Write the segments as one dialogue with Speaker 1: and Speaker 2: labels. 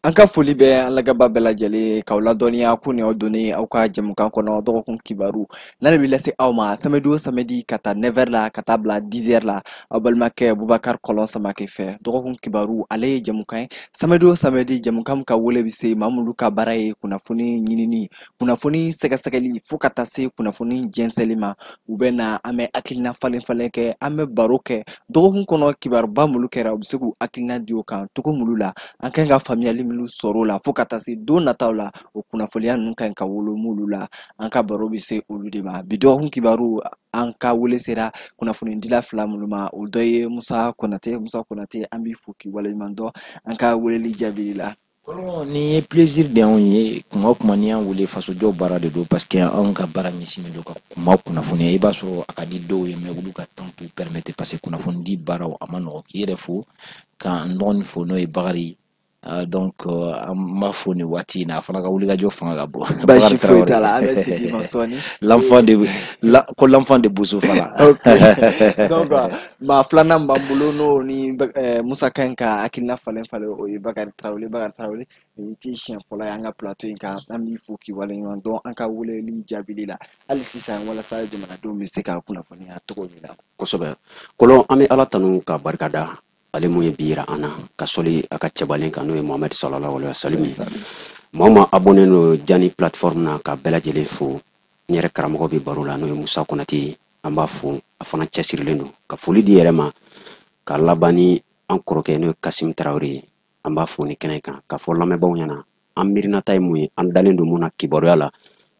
Speaker 1: An ka foli bɛ an lagɛba bɛɛ lajɛlen k'aw ladɔnniya ko nin y'aw donnen aw ka jɛmukan kɔnɔ dɔgɔkun kibaru n'ale bɛ lase aw ma samedi o samedi ka taa 9h la ka taa bila 10h la, aw balimakɛ Bubakari Kɔlɔn Samakɛ fɛ. Dɔgɔkun kibaru, ale ye jɛmukan ye samedi o samedi, jɛmukan min ka wele bɛ se maa minnu ka baara ye kunnafoni ɲinini, kunnafoni sɛgɛsɛgɛli, fo ka taa se kunnafoni jɛnsɛnli ma. U bɛ na, an bɛ hakilina falen falen kɛ, an bɛ baro kɛ dɔgɔkun kɔnɔ, kibaruba minnu kɛra, u bɛ se k'u hakilina di o kan cogo minnu la, an kan ka faamuyali minnu sɔrɔ o la, fo ka taa se don nataw la, o kunnafoniya ninnu ka ɲi ka wolo m'olu la. An ka baro bɛ se olu de ma bi. Dɔgɔkun kibaru, an ka wele sera kunnafonidila fila minnu ma, o dɔ ye Musa Konate. Musa Konate, an b'i fo k'i waleɲuman dɔn an ka weleli jaabili la.
Speaker 2: Nin ye plaisir de anw ye. Kuma o kuma n'i y'an wele, fasojɔ baara de don, parce que anw ka baara ɲɛsinnen don ka kuma kunnafoniya. I b'a sɔrɔ a ka di dɔw ye, mais olu ka temps t'u permettre, parce que kunnafoni di baaraw a ma nɔgɔn. K'i yɛrɛ fo, ka n dɔgɔnin fo, n'o ye Bakari. Donc an b'a fo nin waati in na, a fana ka wulikajɔ fanga ka bon.
Speaker 1: Baasi foyi t'a la, an bɛ segin i ma sɔɔni.
Speaker 2: L'enfant de la, ko l'enfant de Boso fana.
Speaker 1: Ok, donc maa filanan b'an bolo, n'o ni Musa ka ɲi ka hakilina falen falen, o ye Bakari Tarawele. Bakari Tarawele, nin t'i siɲɛ fɔlɔ ye an ka plateau in kan. An b'i fo k'i waleɲuman dɔn an ka weleli jaabili la hali sisan, walasa jamanadenw bɛ se ka kunnafoniya cogo min na.
Speaker 3: Kosɛbɛ Kɔlɔn, an bɛ Ala tanu ka barika da ale mun ye bi yira an na, ka sɔli a ka cɛbalen kan, n'o ye Mohamɛd sallallahu alaihi wasallam. Maa o maa abonné no Jani plateforme na, ka bɛɛ lajɛlen fo. N yɛrɛ karamɔgɔ bɛ baro la, n'o ye Musa Konate ye, an b'a fo, a fana cɛsirilen don. Ka foli di yɛrɛ ma, ka laban ni an kɔrɔkɛ, n'o ye Kasim Tarawele ye, an b'a fo ni kɛnɛ kan, ka fɔ lamɛnbaaw ɲɛna an miirinata ye mun ye, an dalen don mun na kibaruya la,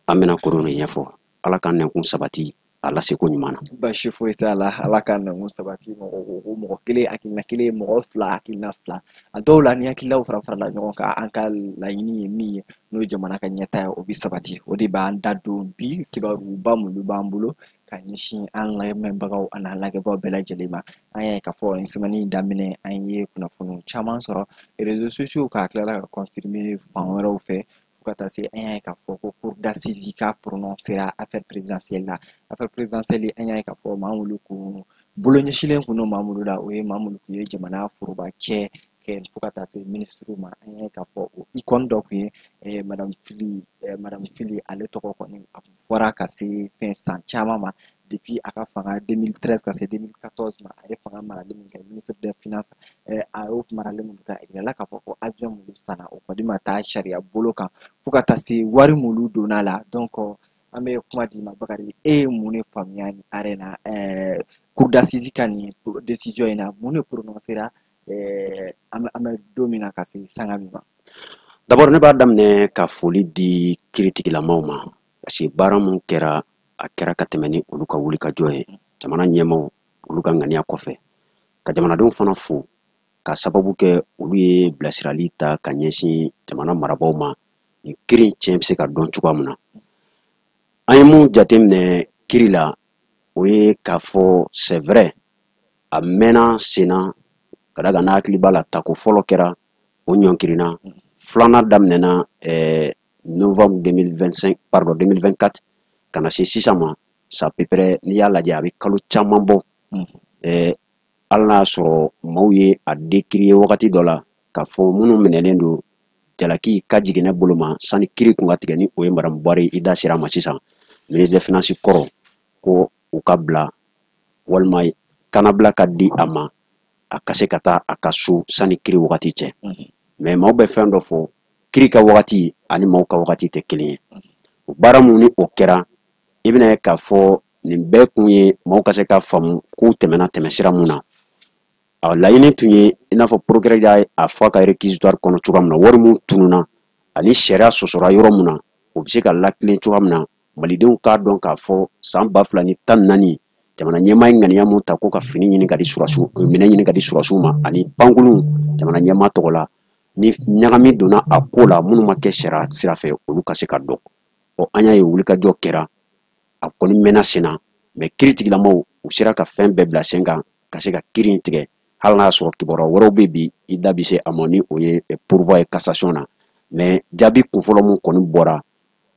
Speaker 3: an bɛna kodɔn de ɲɛfɔ. Ala k'an nɛnkun sabati a laseko ɲuman na.
Speaker 1: Basi foyi t'a la, Ala ka nɛnkun sabati. Mɔgɔ ko ko mɔgɔ kelen hakilina kelen, mɔgɔ fila hakilina fila, a dɔw la ni hakililaw fara farala ɲɔgɔn kan, an ka laɲini ye min ye, n'o ye jamana ka ɲɛtaa ye, o bɛ sabati. O de b'an da don bi kibaruba minnu b'an bolo ka ɲɛsin an lamɛnbagaw an'an lajɛbagaw bɛɛ lajɛlen ma. An y'a ye k'a fɔ nin semaine daminɛ, an ye kunnafoni caman sɔrɔ réseaux sociaux kan, tilala ka confirmer fan wɛrɛw fɛ, fo ka taa se an y'a ye k'a fɔ ko cour d'assises ka prononcera affaire présidentielle la. Affaire présidentielle, an y'a ye k'a fɔ maa minnu kun bolo ɲɛsinnen kun don maa minnu la, o ye maa minnu kun ye jamana foroba cɛ kɛ, fo ka taa se ministre ma. An y'a ye k'a fɔ o icône dɔ kun ye Madame Fili. Madame Fili, ale tɔgɔ kɔni a kun fɔra ka se fɛn san caman ma, depuis a ka fanga 2013 ka se 2014 ma. A ye fanga marali min kɛ, ministre des Finances, a y'o marali min kɛ, a yirala k'a fɔ ko avion minnu sanna, o kɔni ma taa sariya bolo kan, fo ka taa se wari minnu donna la. Donc an bɛ kuma di ma, Bakari, e ye mun de faamuya nin arrêt na, cour d'assises ka nin décision in na, mun de prononcera, an bɛ don min na ka se sanga min ma?
Speaker 3: D'abord, ne b'a daminɛ ka foli di kiiritigilamaw ma, parce que baara mun kɛra, a kɛra ka tɛmɛ ni olu ka wulikajɔ ye, jamana ɲɛmaw olu ka ŋaniya kɔfɛ, ka jamanadenw fana fo ka sababu kɛ olu ye bilasirali ta ka ɲɛsin jamana marabaaw ma, nin kiiri tiɲɛ bɛ se ka dɔn cogoya min na. An ye mun jateminɛ kiiri la, o ye k'a fɔ c'est vrai, a mɛnna sen na, ka da kan n'a hakili b'a la, tako fɔlɔ kɛra, o ɲɔnkirinna, filanan daminɛna novembre 2025, pardon, 2024, ka na se sisan ma, c'est à peu près, n'i y'a lajɛ, a bɛ kalo caman bɔ. Hali n'a y'a sɔrɔ maaw ye a décrier wagati dɔ la, k'a fɔ minnu minɛlen don jalaki ka jiginɛ bolo ma sani kiiri kun ka tigɛ, ni o ye Madame Buhari, i da sera a ma sisan, ministre des Finances kɔrɔ, ko u ka bila walima kanabila ka di a ma, a ka se ka taa a ka so sani kiiri wagati cɛ. Mais maaw bɛ fɛn dɔ fɔ, kiiri ka wagati ani maaw ka wagati tɛ kelen ye. O baara mun ni o kɛra, i bɛna ye k'a fɔ nin bɛɛ kun ye maaw ka se ka faamu k'u tɛmɛna tɛmɛsira mun na. A laɲini tun ye, i n'a fɔ procureur y'a a fɔ a ka réquisitoire kɔnɔ cogoya min na, wari mun tununa ani sariya sɔsɔra yɔrɔ mun na, o bɛ se ka lakilen cogoya min na, malidenw k'a dɔn k'a fɔ san 2014, jamana ɲɛmaa ye ŋaniya mun ta ko ka fini ɲini ka di surasiw, minɛn ɲini ka di surasiw ma ani pankurun jamana ɲɛmaa tɔgɔ la, ni ɲagami donna a ko la, minnu ma kɛ sariya sira fɛ, olu ka se ka dɔn. Ɔ, an y'a ye wulikajɔ kɛra, a kɔni mɛnna sen na, mais kiiritigilamaw u sera ka fɛn bɛɛ bila sen kan ka se ka kiiri in tigɛ, hali n'a y'a sɔrɔ kibaruya wɛrɛw bɛ bi, i da bɛ se a ma, ni o ye pourvoi ye cassation na. Mais jaabi kunfɔlɔ mun kɔni bɔra,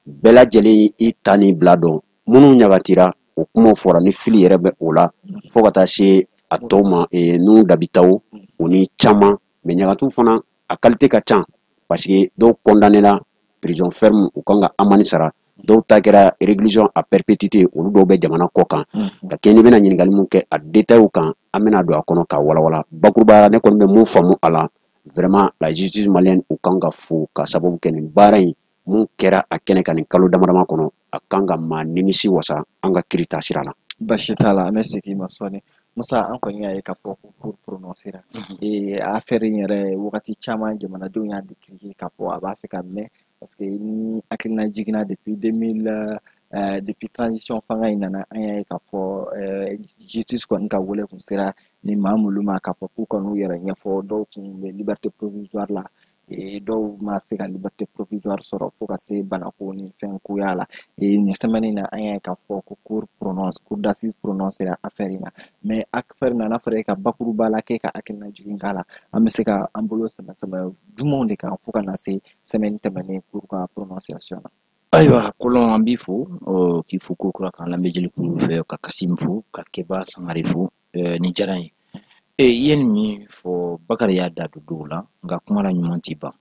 Speaker 3: bɛɛ lajɛlen i ta ni bila dɔn, minnu ɲagatira, o kumaw fɔra ni fili yɛrɛ bɛ o la, fo ka taa se a tɔw ma, n'u dabitaw o ni caman. Mais ɲagatiw fana a qualité ka ca. Parce que dɔw condamné la prison ferme, u kan ka amende sara, dɔw ta kɛra réclusion à perpétuité, olu dɔw bɛ jamana kɔ kan. Ka kɛ n'i bɛna ɲininkali mun kɛ a détail kan, an bɛna don a kɔnɔ k'a walawala. Bakurubaya, ne kɔni bɛ mun faamu a la, vraiment la justice malienne, u kan ka fo ka sababu kɛ nin baara in mun kɛra a kɛnɛ kan nin kalo dama dama kɔnɔ, a kan ka maa nimisi wasa an ka kiiri taasira la.
Speaker 1: Basi t'a la, an bɛ segin i ma sɔɔni. Musa, an kɔni y'a ye k'a fɔ ko cour prononcera. Affaire in yɛrɛ, wagati caman jamanadenw y'a décrier k'a fɔ a b'a fɛ ka mɛn, parce que ni hakilina jiginna depuis 2000, depuis transition fanga in nana, an y'a ye k'a fɔ justice kɔni ka wele kun sera ni maa minnu ma k'a fɔ k'u kɔni yɛrɛ ɲɛfɔ. Dɔw kun bɛ liberté provisoire la, dɔw ma se ka liberté provisoire sɔrɔ fo ka se banako ni fɛn koya la. Nin semaine in na, an y'a ye k'a fɔ ko cour prononce, cour d'assises prononcera affaire in na. Mais affaire in na, n'a fɔra e ka bakuruba la k'e ka hakilina jigin k'a la, an bɛ se ka an bolo sɛmɛ sɛmɛ jumɛnw de kan fo ka na se semaine tɛmɛnen cour ka prononciation na?
Speaker 2: Ayiwa Kolɔn, an b'i fo k'i fo ko kura, k'an lamɛnjɛkulu fɛ, ka Kasim fo, ka Keba Sangare fo. Nin diyara n ye. I ye nin min fɔ, Bakari y'a da don dɔw la, nka kuma la ɲuman tɛ ban.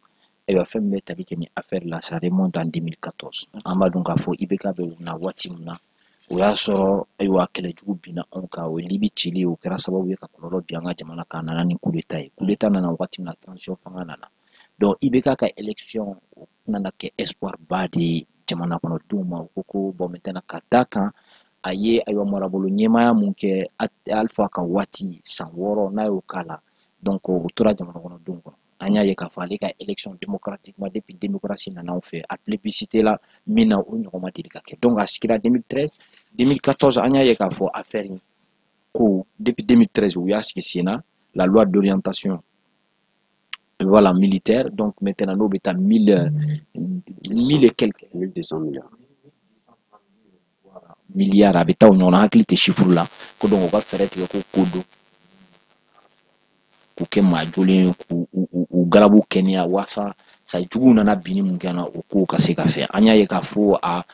Speaker 2: Ayiwa, fɛn min bɛ tali kɛ ni affaire la, ça remonte en 2014. An b'a dɔn k'a fɔ IBK bɛ na waati min na, o y'a sɔrɔ ayiwa kɛlɛjugu binna anw kan, o ye Libi cili, o kɛra sababu ye ka kɔlɔlɔ bin an ka jamana kan. A nana ni coup d'état ye. Coup d'état nana waati min na, transition fanga nana. Donc IBK ka élection, o nana kɛ espoir ba de ye jamana kɔnɔdenw ma. U ko ko bon, maintenant ka da kan a ye ayiwa marabolo ɲɛmaaya mun kɛ Alpha ka waati san 6, n'a y'o k'a la, donc o tora jamana kɔnɔdenw kɔnɔ. An y'a ye k'a fɔ ale ka élection démocratiquement, depuis démocratie nana anw fɛ, a plébiscité la min na, o ɲɔgɔn ma deli ka kɛ. Donc a sigira 2013, 2014, an y'a ye k'a fɔ affaire in ko depuis 2013 u y'a sigi sen na, la loi d'orientation, voilà, militaire. Donc maintenant n'o bɛ taa mille et quelques
Speaker 3: 1200 milliards.
Speaker 2: Milliards, a bɛ taa o ɲɔgɔn na, hakili tɛ chiffre la. Ko donc u ka fɛɛrɛ tigɛ ko don k'u kɛ maa jolen ye, k'u u galabu kɛnɛya, walasa sa juguw nana binni mun kɛ na, o kow ka se ka fɛn. An y'a ye k'a fɔ a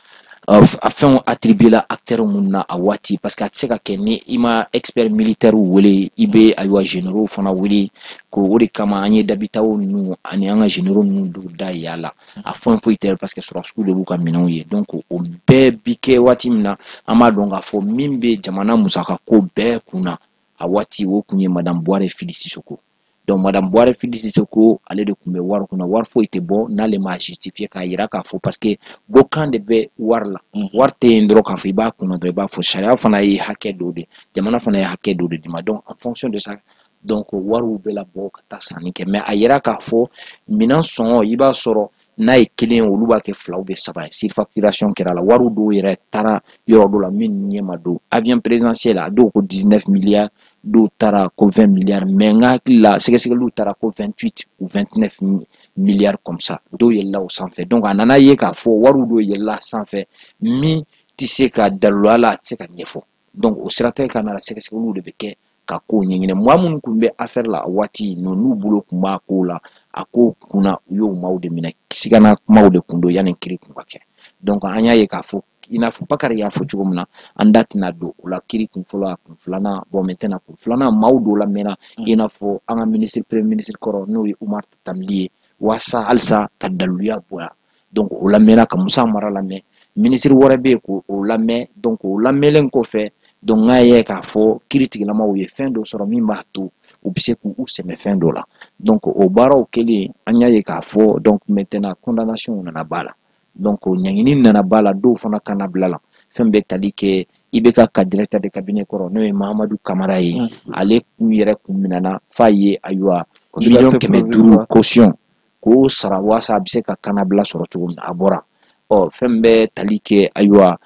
Speaker 2: fɛnw attribué la acteur mun na a waati, parce que a tɛ se ka kɛ ni i ma expert militaire wele, i bɛ ayiwa généraux fana wele ko o de kama an ye dabitaw ninnu ani an ka généraux ninnu dɔw da yala a fɛn foyi tɛ, parce que sɔrɔdasiw de b'u ka minɛnw ye. Donc o bɛɛ bi kɛ waati min na, an b'a dɔn k'a fɔ min bɛ jamana musaka ko bɛɛ kunna a waati, o kun ye madame Buware Fili Sisoko. Donc madame Buware Fili Sisoko, ale de tun bɛ wari kunna. Wari foyi tɛ bɔ n'ale m'a justifier k'a yira k'a fɔ, parce que bɔkan de bɛ wari la. Wari tɛ yen dɔrɔn k'a fɔ i b'a kunna dɔrɔn, i b'a fɔ sariya fana ye hakɛ dɔ de, jamana fana ye hakɛ dɔ de d'i ma. Donc en fonction de ça, donc wariw bɛ labɔ ka taa sanni kɛ. Mais a yira k'a fɔ minɛn sɔngɔ, i b'a sɔrɔ n'a ye kelen, olu b'a kɛ fila ou bien saba ye. Surfacturation kɛra la, wariw dɔw yɛrɛ taara yɔrɔ dɔ la min ɲɛ ma don. Avion présidentiel, a dɔw ko 19 milliards, dɔw taara ko 20 milliards, mais n ka hakili la sɛgɛsɛgɛliw taara ko 28 ou 29 milliards comme ça, dɔw yɛlɛla o sanfɛ. Donc a nana ye k'a fɔ wariw dɔw yɛlɛla sanfɛ min tɛ se ka daluya la, a tɛ se ka ɲɛfɔ. Donc o siratigɛ ka na, sɛgɛsɛgɛliw de bɛ kɛ ka kow ɲɛɲini. Maa minnu tun bɛ affaire la a waati, n'u bolo tun b'a ko la, a ko kunna, u y'o maaw de minɛ, sigana kumaw de kun don yanni kiiri kun ka kɛ. Donc an y'a ye k'a fɔ, i n'a fɔ Bakari y'a fɔ cogo min na, an da tɛna don o la. Kiiri kun fɔlɔ, a kun filanan, bon maintenant kun filanan, maaw dɔw lamɛnna, i n'a fɔ an ka ministre, premier ministre kɔrɔ, n'o ye Umar Tambili ye, walasa halisa ka daluya bonya. Donc o lamɛnna, ka Musa Mara lamɛn, ministre wɛrɛ bɛ yen k'o lamɛn. Donc o lamɛnlen kɔfɛ, donc n y'a ye k'a fɔ kiiritigilamaw ye fɛn dɔ sɔrɔ min b'a to u bɛ se k'u sɛmɛ fɛn dɔ la. Donc o baaraw kɛlen, an y'a ye k'a fɔ donc maintenant condamnation nana ba la, donc ɲangini nana ba la, dɔw fana kana bila la. Fɛn bɛ tali kɛ IBK ka directeur de cabinet kɔrɔ, n'o ye Mahamadu Kamara ye, ale kun yɛrɛ kun minɛna f'a ye ayiwa 500 000 000 caution k'o sara walasa a bɛ se ka kannabila sɔrɔ cogo min na, a bɔra. Ɔ fɛn bɛ tali kɛ ayiwa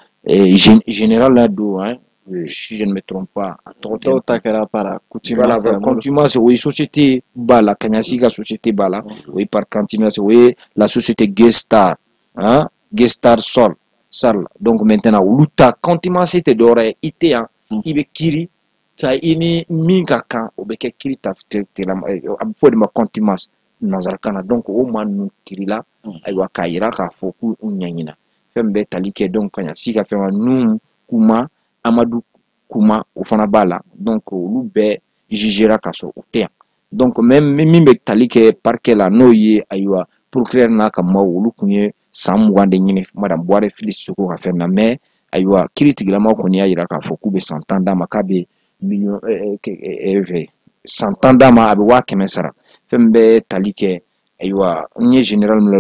Speaker 2: général la don, hein, si je ne me trompe pas, a tɔgɔ tɛ
Speaker 1: Dɔw ta kɛra par
Speaker 2: voilà,
Speaker 1: contumace.
Speaker 2: Contumace, o ye société b'a la, Kaɲasi ka société b'a la, o ye par contumace, o ye la société Gestar, hein, Gestar Sol Sal. Donc maintenant olu ta contumace tɛ dɔwɛrɛ ye, i tɛ yan, i bɛ kiiri ka i ni min ka kan, o bɛ kɛ kiiri ta a bɛ fɔ o de ma contumace nanzarakan na. Donc o maa ninnu kiirila ayiwa k'a yira k'a fɔ k'u ɲɛɲina fɛn bɛɛ tali kɛ. Donc Kaɲasi ka fɛn ma Nuhu Kuma, Amadu Kuma, o fana b'a la. Donc olu bɛɛ jugera ka sɔrɔ u tɛ yan. Donc même min bɛ tali kɛ parquet la, n'o ye ayiwa Procureur n'a ka maaw, olu kun ye san 20 de ɲini madame Buware Fili Sisoko ka fɛn na. Mais ayiwa, kiiri tigilamaw kɔni y'a yira k'a fɔ k'u bɛ san 10 d'a ma, k'a bɛ miliyɔn san 10 d'a ma, a bɛ 100 000 sara. Fɛn min bɛ tali kɛ, ayiwa, n ye général min la,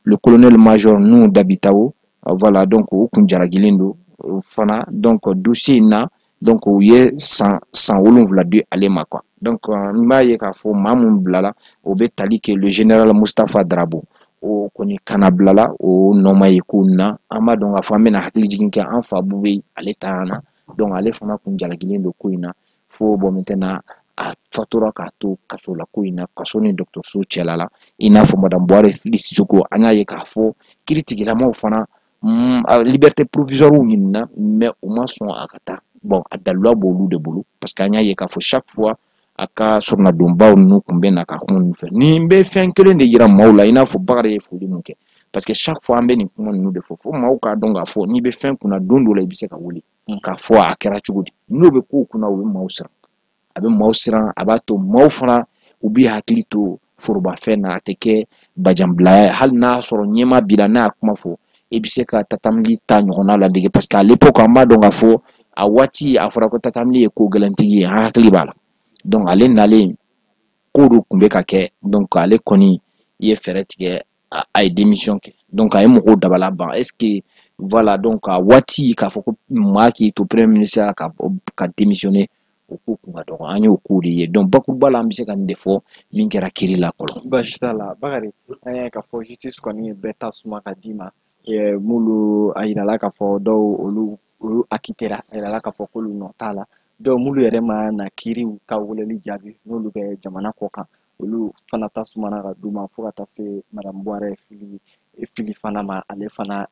Speaker 2: le colonel major Nouhou Dabitao, voilà, donc o kun jaragilen don fana. Donc dossier in na, donc u ye san 7 di ale ma quoi. Donc n b'a ye k'a fɔ maa mun bilala, o bɛ tali kɛ le général Mustapha Drabo, o kɔni kana bilala o nɔ ma ye ko na. An b'a dɔn k'a fɔ an bɛna hakili jigin kɛ an fa Bube, ale taara, donc ale fana kun jalakilen don ko in na fo. Bon, maintenant a fatura k'a to kaso la ko in na, kaso ni dɔgɔtɔrɔso cɛla la. I n'a fɔ madame Buware Fili Sisoko, an y'a ye k'a fɔ kiiri tigilamaw fana liberté provisoire ɲinina, mais u ma sɔn a ka taa. Bon, a daliluya b'olu de bolo, parce que an y'a ye k'a fɔ chaque fois a ka sɔrɔnadonbaw ninnu kun bɛ na ka kuma ninnu fɛ. Nin bɛ fɛn kelen de yira maaw la, i n'a fɔ Bakari ye foli mun kɛ, parce que chaque fois an bɛ nin kuma ninnu de fɔ fo maaw k'a dɔn k'a fɔ n'i bɛ fɛn kunna, don dɔ la i bɛ se ka wuli k'a fɔ a kɛra cogo di. N'o bɛ kow kunna, o bɛ maaw siran, a bɛ maaw siran, a b'a to maaw fana u b'i hakili to forobafɛn na, a tɛ kɛ bajanbilaya ye. Hali n'a sɔrɔ ɲɛma b'i la, n'a y'a kuma fɔ, i bɛ se ka tatamili ta ɲɔgɔnna ladege, parce que à l'époque an b'a dɔn k'a fɔ a waati a fɔra ko tatamili ye ko gɛlɛntigi ye, an hakili b'a la. Donc ale nalen, ko dɔ tun bɛ ka kɛ, donc ale kɔni ye fɛɛrɛ tigɛ, a ye démission kɛ, donc a ye mɔgɔw dabala ban. Est ce que voilà, donc a waati k'a fɔ ko maa k'i to premier ministre ka démissionner, o ko kun ka dɔgɔ, an y'o ko de ye. Donc bakuruba la, an bɛ se ka nin de fɔ min kɛra kiiri la kɔlɔn.
Speaker 1: Baasi t'a la, Bakari. An y'a ye k'a fɔ justice kɔni ye bɛɛ ta suma ka d'i ma. M'olu a yirala k'a fɔ dɔw olu acquittera, a yirala k'a fɔ k'olu nɔ t'a la. Dɔw m'olu yɛrɛ ma na kiiriw ka weleli jaabi, n'olu bɛ jamana kɔ kan, olu fana ta sumana ka d'u ma, fo ka taa se madame Buware Fili fana ma. Ale fana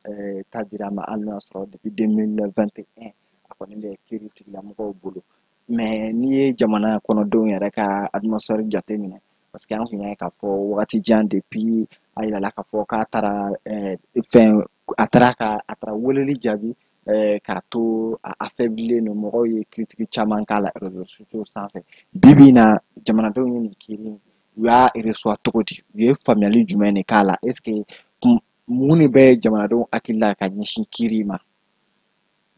Speaker 1: ta dira a ma, hali n'o y'a sɔrɔ depuis 2021 a kɔni bɛ kiiri tigilamɔgɔw bolo. Mais n'i ye jamana kɔnɔdenw yɛrɛ ka atmosphère jateminɛ, parce que an kun y'a ye k'a fɔ wagati jan depuis a yirala k'a fɔ k'a taara fɛn, a taara ka a taara weleli jaabi k'a to a affaiblilen don, mɔgɔw ye critique caman k'a la réseaux sociaux sanfɛ. Bi bi in na, jamanadenw ye nin kiiri u y'a reçoit cogo di? U ye faamuyali jumɛn de k'a la? Est ce que mun de bɛ jamanadenw hakili la ka ɲɛsin kiiri ma?
Speaker 3: N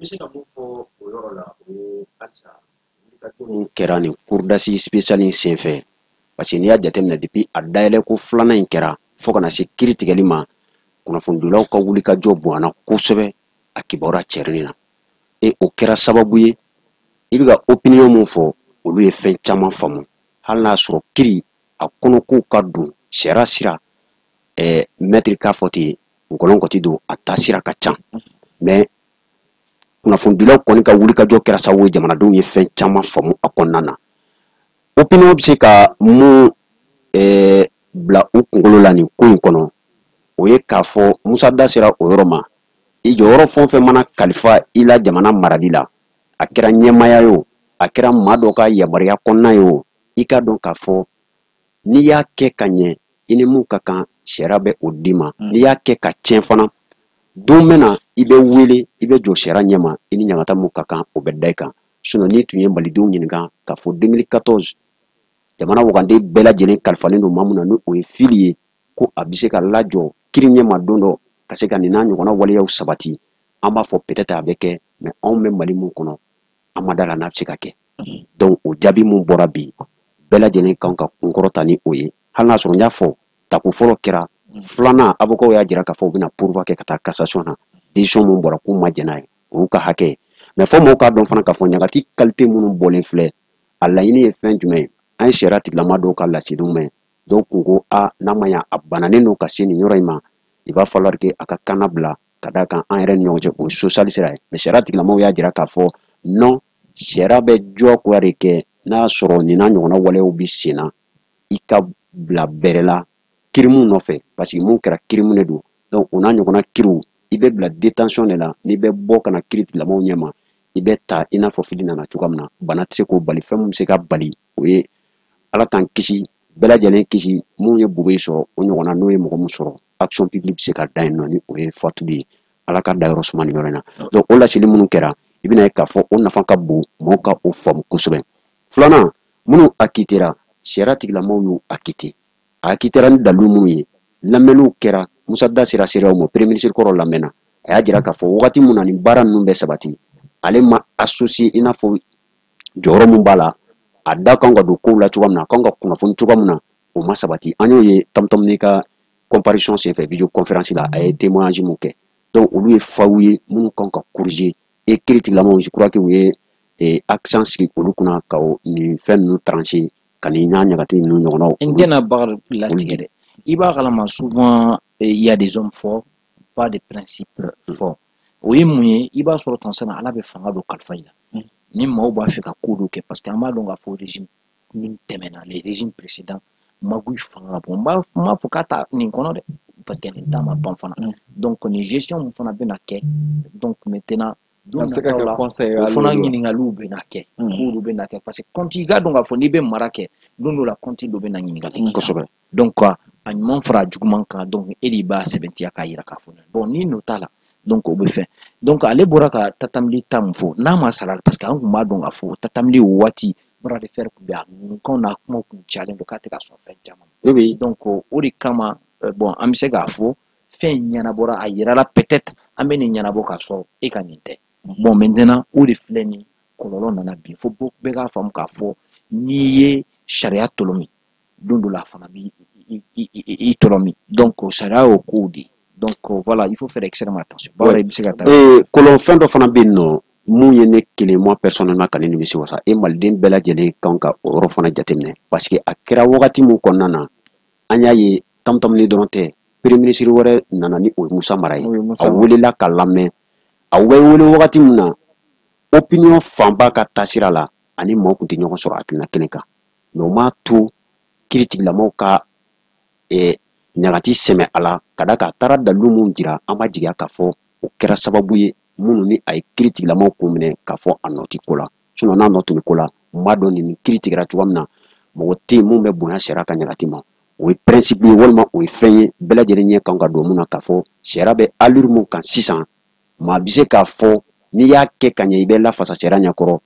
Speaker 3: bɛ se ka mun fɔ o yɔrɔ la, o ye halisa wulikajɔ mun kɛra nin cour d'assises spéciale in senfɛ, parce que n'i y'a jateminɛ, depuis a dayɛlɛ ko filanan in kɛra fo ka na se kiiri tigɛli ma, kunnafonidilaw ka wulikajɔ bonyana kosɛbɛ a kibaruya cɛrinni na. E o kɛra sababu ye, i bɛ ka opinion mun fɔ, olu ye fɛn caman faamu, hali n'a sɔrɔ kiiri a kɔnɔkow ka don sariya sira. Maître k'a fɔ ten, nkɔlɔnkɔti don, a taasira ka ca, mais kunnafonidilaw kɔni ka wulikajɔ kɛra sababu ye jamanadenw ye fɛn caman faamu a kɔnɔna na. Opinion bɛ se ka mun bila u kunkolo la nin ko in kɔnɔ, o ye k'a fɔ Musa da sera o yɔrɔ ma, i jɔyɔrɔ fɛn o fɛn mana kalifa i la jamana marali la, a kɛra ɲɛmaaya ye o, a kɛra maa dɔ ka yamaruya kɔnɔna ye o, i k'a dɔn k'a fɔ n'i y'a kɛ ka ɲɛ, i ni mun ka kan, sariya bɛ o d'i ma. N'i y'a kɛ ka tiɲɛ fana, don bɛ na i bɛ wele, i bɛ jɔ sariya ɲɛma, i ni ɲangata mun ka kan, o bɛ da i kan. Sinon n'i tun ye malidenw ɲininka k'a fɔ 2014 jamana wagande bɛɛ lajɛlen kalifalen don maa mun na, ni o ye Fili ye, ko a bɛ se ka lajɔ kiiri ɲɛma don dɔ ka se ka nin n'a ɲɔgɔnna waleyaw sabati, an b'a fɔ peut-être a bɛ kɛ, mais anw bɛ Mali mun kɔnɔ, an ma da la n'a bɛ se ka kɛ. Donc o jaabi mun bɔra bi, bɛɛ lajɛlen kan ka kunkɔrɔta ni o ye, hali n'a sɔrɔ n y'a fɔ tako fɔlɔ kɛra, filanan avocat y'a jira k'a fɔ u bɛna pourvoi kɛ ka taa cassation na. Décision mun bɔra k'u ma jɛn n'a ye, o y'u ka hakɛ ye. Mais fɔ mɔgɔw k'a dɔn fana k'a fɔ ɲagati qualité minnu bɔlen filɛ, a laɲini ye fɛn jumɛn ye? An ye sariya tigilama dɔw ka laseliw mɛn, dɔw kun ko a n'a ma ɲa a bananen don ka se nin yɔrɔ in ma, il va falloir que a ka kana bila ka d'a kan an yɛrɛ ni ɲɔgɔn cɛ, o ye social sira ye. Mais sariya tigilamaw y'a jira k'a fɔ non, sariya bɛ diyagoya de kɛ n'a y'a sɔrɔ nin n'a ɲɔgɔnna waleyaw bɛ sen na, i ka bila bɛrɛ la kirimu nɔfɛ, parce que mun kɛra kirimu de don. Donc o n'a ɲɔgɔnna kiriw, i bɛ bila détention de la. N'i bɛ bɔ ka na kiri tigilamaw ɲɛma, i bɛ ta i n'a fɔ Fili nana cogoya min na, bana tɛ se k'o bali. Fɛn min bɛ se ka bali, o ye Ala k'an kisi, bɛɛ lajɛlen kisi, mun ye Bube sɔrɔ, o ɲɔgɔnna n'o ye mɔgɔ min sɔrɔ, action publique bɛ se ka da yen nɔ, ni o ye fatuli ye. Ala ka dayɔrɔ suma nin yɔrɔ in na. Donc o laseli minnu kɛra, i bɛna ye k'a fɔ o nafa ka bon, mɔgɔw ka o faamu kosɛbɛ. Filanan, minnu acquittera, sariya tigilamaw y'u acquitté, a acquittera ni dalilu minnu ye. Lamɛnniw kɛra, Musa da sera seereyaw ma, premier ministre kɔrɔ lamɛnna. A y'a jira k'a fɔ wagati mun na nin baara ninnu bɛ sabati, ale ma associé, i n'a fɔ jɔyɔrɔ mun b'a la, a da kan ka don kow la cogoya min na, a kan ka kunnafoni cogoya min na, o ma sabati. An y'o ye Tam-Tam ka comparution senfɛ vidéo conférence la, a ye témoignage mun kɛ. Donc olu ye faw ye minnu kan ka corriger, et kiiritigilamaw, je crois que u ye accent sigi olu kunna ka nin fɛn ninnu trancher, ka nin n'a ɲagati ninnu ɲɔgɔnnaw.
Speaker 2: N tɛna baga latigɛ dɛ. I b'a kalama, souvent il y a des hommes forts, pas de principes forts. O ye mun ye? I b'a sɔrɔ tan, Ala bɛ fanga dɔ kalifa i la, ni maaw b'a fɛ ka ko dɔ kɛ, parce que an b'a dɔn k'a fɔ régime min tɛmɛna, les régimes précédents, magouille fanga ka bon. N m'a fɔ k'a ta nin kɔnɔ dɛ, parce que nin ta ma ban fana. Donc nin gestion mun fana bɛna kɛ, donc maintenant
Speaker 1: don nataw la,
Speaker 2: o fana ɲininkaliw bɛna kɛ, k'olu bɛna kɛ, parce que compte, i k'a dɔn k'a fɔ n'i bɛ mara kɛ, don dɔ la compte dɔ bɛna ɲininkali kɛ. Donc a ɲuman fara a juguman kan, donc e de b'a sɛbɛntiya k'a yira k'a fɔ bon, ni nɔ t'a la, donc o bɛ fɛn. Donc ale bɔra ka Tatam Ly ta mun fɔ, n'a ma sara, parce que an tun b'a dɔn k'a fɔ Tatam Ly o waati, bras de fer tun bɛ a ŋunukanw n'a kumaw tun cayalen don k'a tɛ ka sɔn fɛn caman. Donc o de kama, bon, an bɛ se k'a fɔ fɛn in ɲɛnabɔra, a yirala peut-être an bɛ nin ɲɛnabɔ k'a sɔrɔ e ka nin tɛ. Bon, maintenant o de filɛ nin kɔlɔlɔ nana bin fo bɛɛ k'a faamu k'a fɔ n'i ye sariya tɔlɔmi, don dɔ la a fana b'i i tɔlɔmi. Donc sariya y'o kow de ye. Donc voilà, il faut faire extrêmement attention. Bawara, i bɛ se ka taa.
Speaker 3: Kolon, fɛn dɔ fana bɛ yen nɔ mun ye ne kelen, moi personnellement, ka ne nimisi wasa, e maliden bɛɛ lajɛlen kan ka o yɔrɔ fana jateminɛ, parce que a kɛra wagati mun kɔnɔna na, an y'a ye Tam-Tam Ly dɔrɔn tɛ, premier ministre wɛrɛ nana ni o ye Musa Mara ye. A welela ka lamɛn. A bɛ wele wagati min na, opinion fanba ka taasira la ani maaw tun tɛ ɲɔgɔn sɔrɔ hakilina kelen kan, mais o m'a to kiiritigilamaw ka ɲagati sɛmɛ a la, ka da kan a taara dalilu mun jira. An b'a jigiya k'a fɔ o kɛra sababu ye minnu ni a ye kiiritigilamaw kun minɛ k'a fɔ a nɔ tɛ ko la. Sinon n'a nɔ tun bɛ ko la, n b'a dɔn nin kiiri tigɛra cogoya min na, mɔgɔ tɛ yen mun bɛ bonya sariya ka ɲagati ma. O ye principe ye, walima o ye fɛn ye bɛɛ lajɛlen ɲɛ kan ka don mun na, k'a fɔ sariya bɛ allure mun kan sisan, maa bɛ se k'a fɔ n'i y'a kɛ ka ɲɛ, i bɛ lafasa sariya ɲɛkɔrɔ.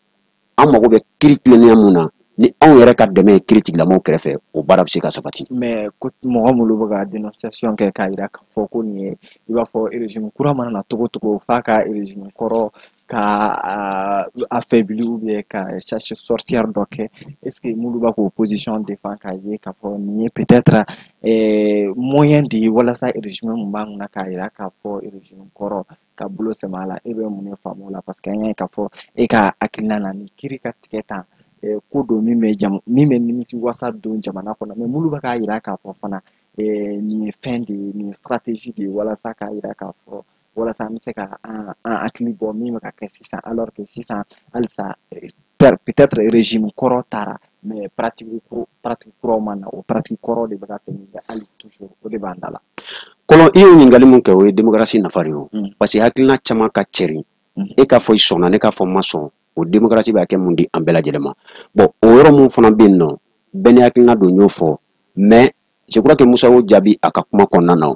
Speaker 3: An mago bɛ kiiri tilennenya mun na, ni anw yɛrɛ ka dɛmɛ ye kiiritigilamaw kɛrɛfɛ, o baara bɛ se ka sabati.
Speaker 1: Mais ko mɔgɔ minnu bɛ ka dénonciation kɛ k'a jira k'a fɔ ko nin ye, i b'a fɔ régime kura mana na cogo o cogo, f'a ka régime kɔrɔ ka affaibli ou bien ka chasse sorcière dɔ kɛ, est ce que minnu b'a k'o position défend k'a ye k'a fɔ nin ye peut-être moyen de ye walasa régime mun b'an kunna k'a jira k'a fɔ régime kɔrɔ ka bolo sɛmɛ a la, e bɛ mun de faamu o la? Parce que an y'a ye k'a fɔ e ka hakilina na, nin kiiri ka tigɛ tan, ko don min bɛ jam min bɛ nimisi wasa don jamana kɔnɔ. Mais minnu bɛ k'a jira k'a fɔ fana nin ye fɛn de ye, nin ye stratégie de ye walasa k'a jira k'a fɔ walasa an bɛ se ka an hakili bɔ min bɛ ka kɛ sisan, alors que sisan halisa peut-être régime kɔrɔ taara, mais pratique kuraw ma na, o pratique kɔrɔ de bɛ ka segin hali toujours, o de b'an da la.
Speaker 3: Kɔlɔn, i y'o ɲininkali mun kɛ, o ye démocratie nafa de ye o, parce que hakilina caman ka cɛrin. E k'a fɔ i sɔnna, ne k'a fɔ n ma sɔn, o démocratie b'a kɛ mun di an bɛɛ lajɛlen ma. Bon, o yɔrɔ mun fana bɛ yen nɔ, bɛɛ ni hakilina don, n y'o fɔ, mais je crois que Musa y'o jaabi a ka kuma kɔnɔna na.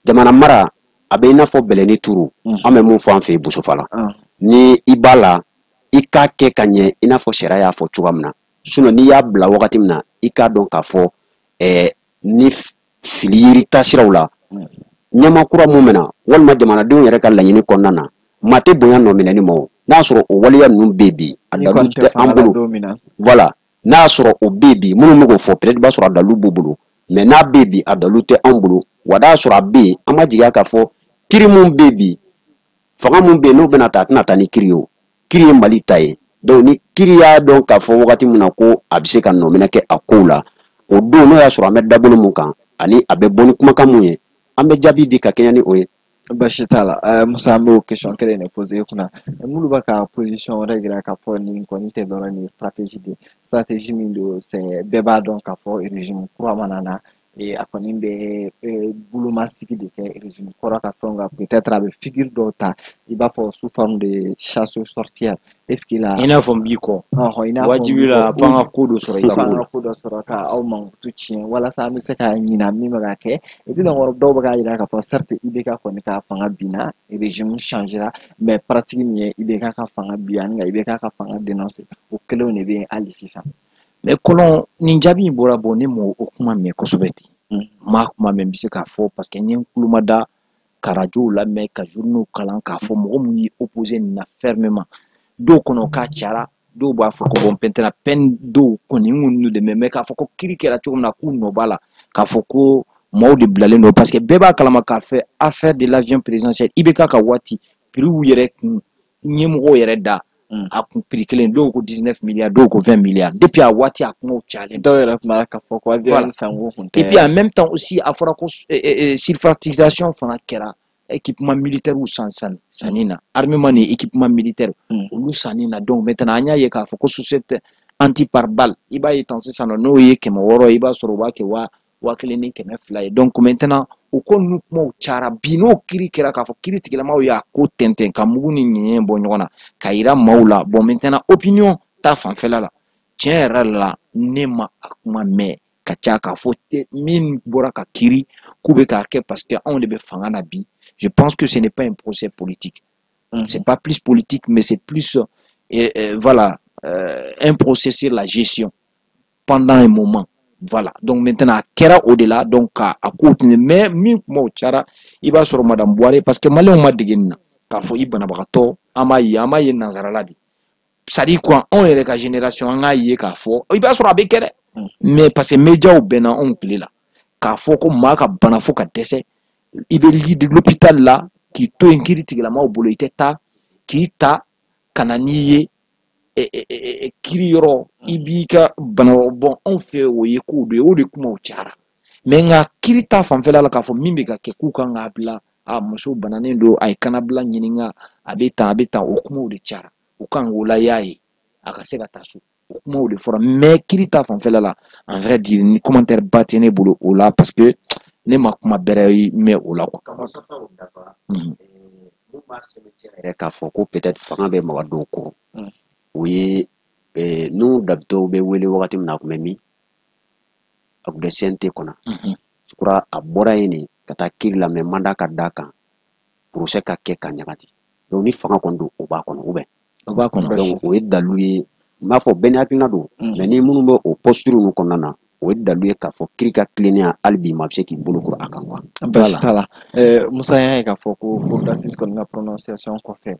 Speaker 3: Jamana mara a bɛ i n'a fɔ bɛlɛni turu, an bɛ mun fɔ an fɛ yen Bosofa la, ni i b'a la, i k'a kɛ ka ɲɛ i n'a fɔ sariya y'a fɔ cogoya min na. Sinon n'i y'a bila wagati min na, i k'a dɔn k'a fɔ ni fili yiri taasiraw la, ɲɛma kura mun bɛna, walima jamanadenw yɛrɛ ka laɲini kɔnɔna na, maa tɛ bonya nɔ minɛni ma. O n'a sɔrɔ o waleya ninnu bɛ yen bi, a dalu tɛ an bolo. Voilà, n'a y'a sɔrɔ o bɛ yen bi, minnu bɛ k'o fɔ, peut-être b'a sɔrɔ a dalu b'u bolo, mais n'a bɛ yen bi, a dalu tɛ anw bolo. Wa n'a y'a sɔrɔ a bɛ yen, an ma jigiya k'a fɔ kiiri mun bɛ yen bi, fanga mun bɛ yen n'o bɛna ta, a tɛna taa ni kiiri ye. O kiiri ye Mali ta ye. Donc ni kiiri y'a dɔn k'a fɔ wagati min na ko a bɛ se ka nɔminɛ kɛ a kow la, o don n'o y'a sɔrɔ an bɛ dabolo mun kan ani a bɛ bɔ ni kumakan mun ye, an bɛ jaabi di ka kɛɲɛ ni o ye.
Speaker 1: Basi t'a la, Musa, an b'o question kelen de poser e kunna. Minnu bɛ ka position wɛrɛ jira k'a fɔ nin kɔni tɛ dɔrɔn, nin ye stratégie de ye, stratégie min don, c'est bɛɛ b'a dɔn k'a fɔ régime kura mana na, a kɔni bɛ bolomasigi de kɛ régime kɔrɔ ka fɛnw kan, peut-être a bɛ figure dɔw ta, i b'a fɔ sous forme de chasse aux sorcières. Est-ce qu'il a
Speaker 2: I n'a fɔ n b'i kɔ.
Speaker 1: Ɔhɔn, i n'a fɔ
Speaker 2: wajibi la, f'an ka ko dɔ sɔrɔ i ka ko
Speaker 1: f'an
Speaker 2: la.
Speaker 1: Ka ko dɔ sɔrɔ ka aw mankutu tiɲɛ walasa an bɛ se ka ɲina min bɛ ka kɛ. Et puis donc dɔw bɛ k'a jira k'a fɔ certes IBK kɔni ka fanga binna, régime changera, mais pratique min ye IBK ka fanga bin ani ka IBK ka fanga dénoncer, o kelenw de bɛ yen hali sisan.
Speaker 2: Mais kɔlɔn, nin jaabi in bɔra bɔ, ne m'o o kuma mɛn kosɛbɛ ten. Maa kuma mɛn n bɛ se k'a fɔ parce que n ye n tulo da ka radio lamɛn, ka journaux kalan, k'a fɔ mɔgɔ minnu ye opposé nin na fermement, dɔw kɔnɔ k'a cayara, dɔw b'a fɔ ko bon, maintenant peine dɔw kɔni n kɔni de mɛn, mais k'a fɔ ko kiiri kɛra cogo min na k'u nɔ b'a la, k'a fɔ ko maaw de bilalen don, parce que bɛɛ b'a kalama k'a fɛ affaire de l'avion présidentiel, IBK ka waati prix yɛrɛ kun ɲɛmɔgɔw yɛrɛ da a kun prix kelen, dɔw ko 19 milliards, dɔw ko 20 milliards. Depuis a waati a kumaw cayalen.
Speaker 1: Dɔw yɛrɛ tun b'a ka fɔ ko avion sanko kun tɛ.
Speaker 2: Et puis en même temps aussi, a fɔra ko surfacturation fana kɛra équipement militaire san san sanni na, armement ni équipement militaire olu sanni na. Donc maintenant an y'a ye k'a fɔ ko société anti par balle, i b'a ye tan sisan nɔ, n'o ye 600 ye, i b'a sɔrɔ u b'a kɛ 1200 ye. Donc maintenant o ko ninnu kumaw cayara. Bi n'o kiiri kɛra k'a fɔ kiiri tigilamaw y'a ko tɛntɛn ka mugu ni ɲɛɲɛ bɔ ɲɔgɔn na ka yira maaw la, bon, maintenant opinion ta fanfɛla la, tiɲɛ yɛrɛ la, ne ma a kuma mɛn ka ca k'a fɔ min bɔra ka kiiri k'u bɛ k'a kɛ parce que anw de bɛ fanga na bi. Je pense que ce n'est pas un procès politique. C'est pas plus politique, mais c'est plus voilà, un procès sur la gestion pendant un moment. Voilà, donc maintenant a kɛra o de la. Donc ka a ko tun, mais min kumaw cayara, i b'a sɔrɔ madame Buware, parce que maliyɛnw ma dege nin na k'a fɔ i banabagatɔ, an b'a ye nanzarala de, c'est à dire quoi, anw yɛrɛ ka génération, an k'a ye k'a fɔ i b'a sɔrɔ a bɛ kɛ dɛ, mais parce que médiaw bɛnna anw tile la k'a fɔ ko maa ka bana fo ka dɛsɛ, i bɛ lit de l'hôpital la k'i to yen kiiri tigilamaw bolo, i tɛ taa k'i ta ka na n'i ye kiiri yɔrɔ, i b'i ka bana bɔn. Anw fɛ, o ye kow de ye, o de kumaw cayara. Mais nka kiiri ta fanfɛla la, k'a fɔ min bɛ ka kɛ k'u kan k'a bila, a muso bananen don, a ye kannabila ɲininka, a bɛ tan, a bɛ tan, o kumaw de cayara. U kan k'o la y'a ye a ka se ka taa so, o kumaw de fɔra. Mais kiiri ta fanfɛla la, en vrai dire, ni commentaire ba tɛ ne bolo o la, parce que ne ma kuma bɛrɛ mɛn o la quoi.
Speaker 3: Ka Mustafa dafa, mun b'a sɛbɛntiya yɛrɛ k'a fɔ ko peut-être fanga bɛ maga dɔw kɔrɔ, o ye n'u dabitɔw bɛ wele wagati min na, a tun bɛ min, a tun bɛ CNT kɔnɔ. Je crois a bɔra yen de ka taa kiiri la, mais mandat ka d'a kan, procès ka kɛ ka ɲagati. Donc ni fanga kɔni don, o b'a kɔnɔ ou bien?
Speaker 2: O b'a kɔnɔ.
Speaker 3: Donc o ye dalu ye, n b'a fɔ bɛɛ ni hakilina don, mais ni minnu bɛ o posture ninnu kɔnɔna na, o ye dalu ye k'a fɔ kiiri ka tilennenya hali bi maa bɛ se k'i bolo kuru a kan quoi.
Speaker 1: Baasi t'a la. Musa y'a ye k'a fɔ ko cour d'assises kɔni ka prononciation kɔfɛ,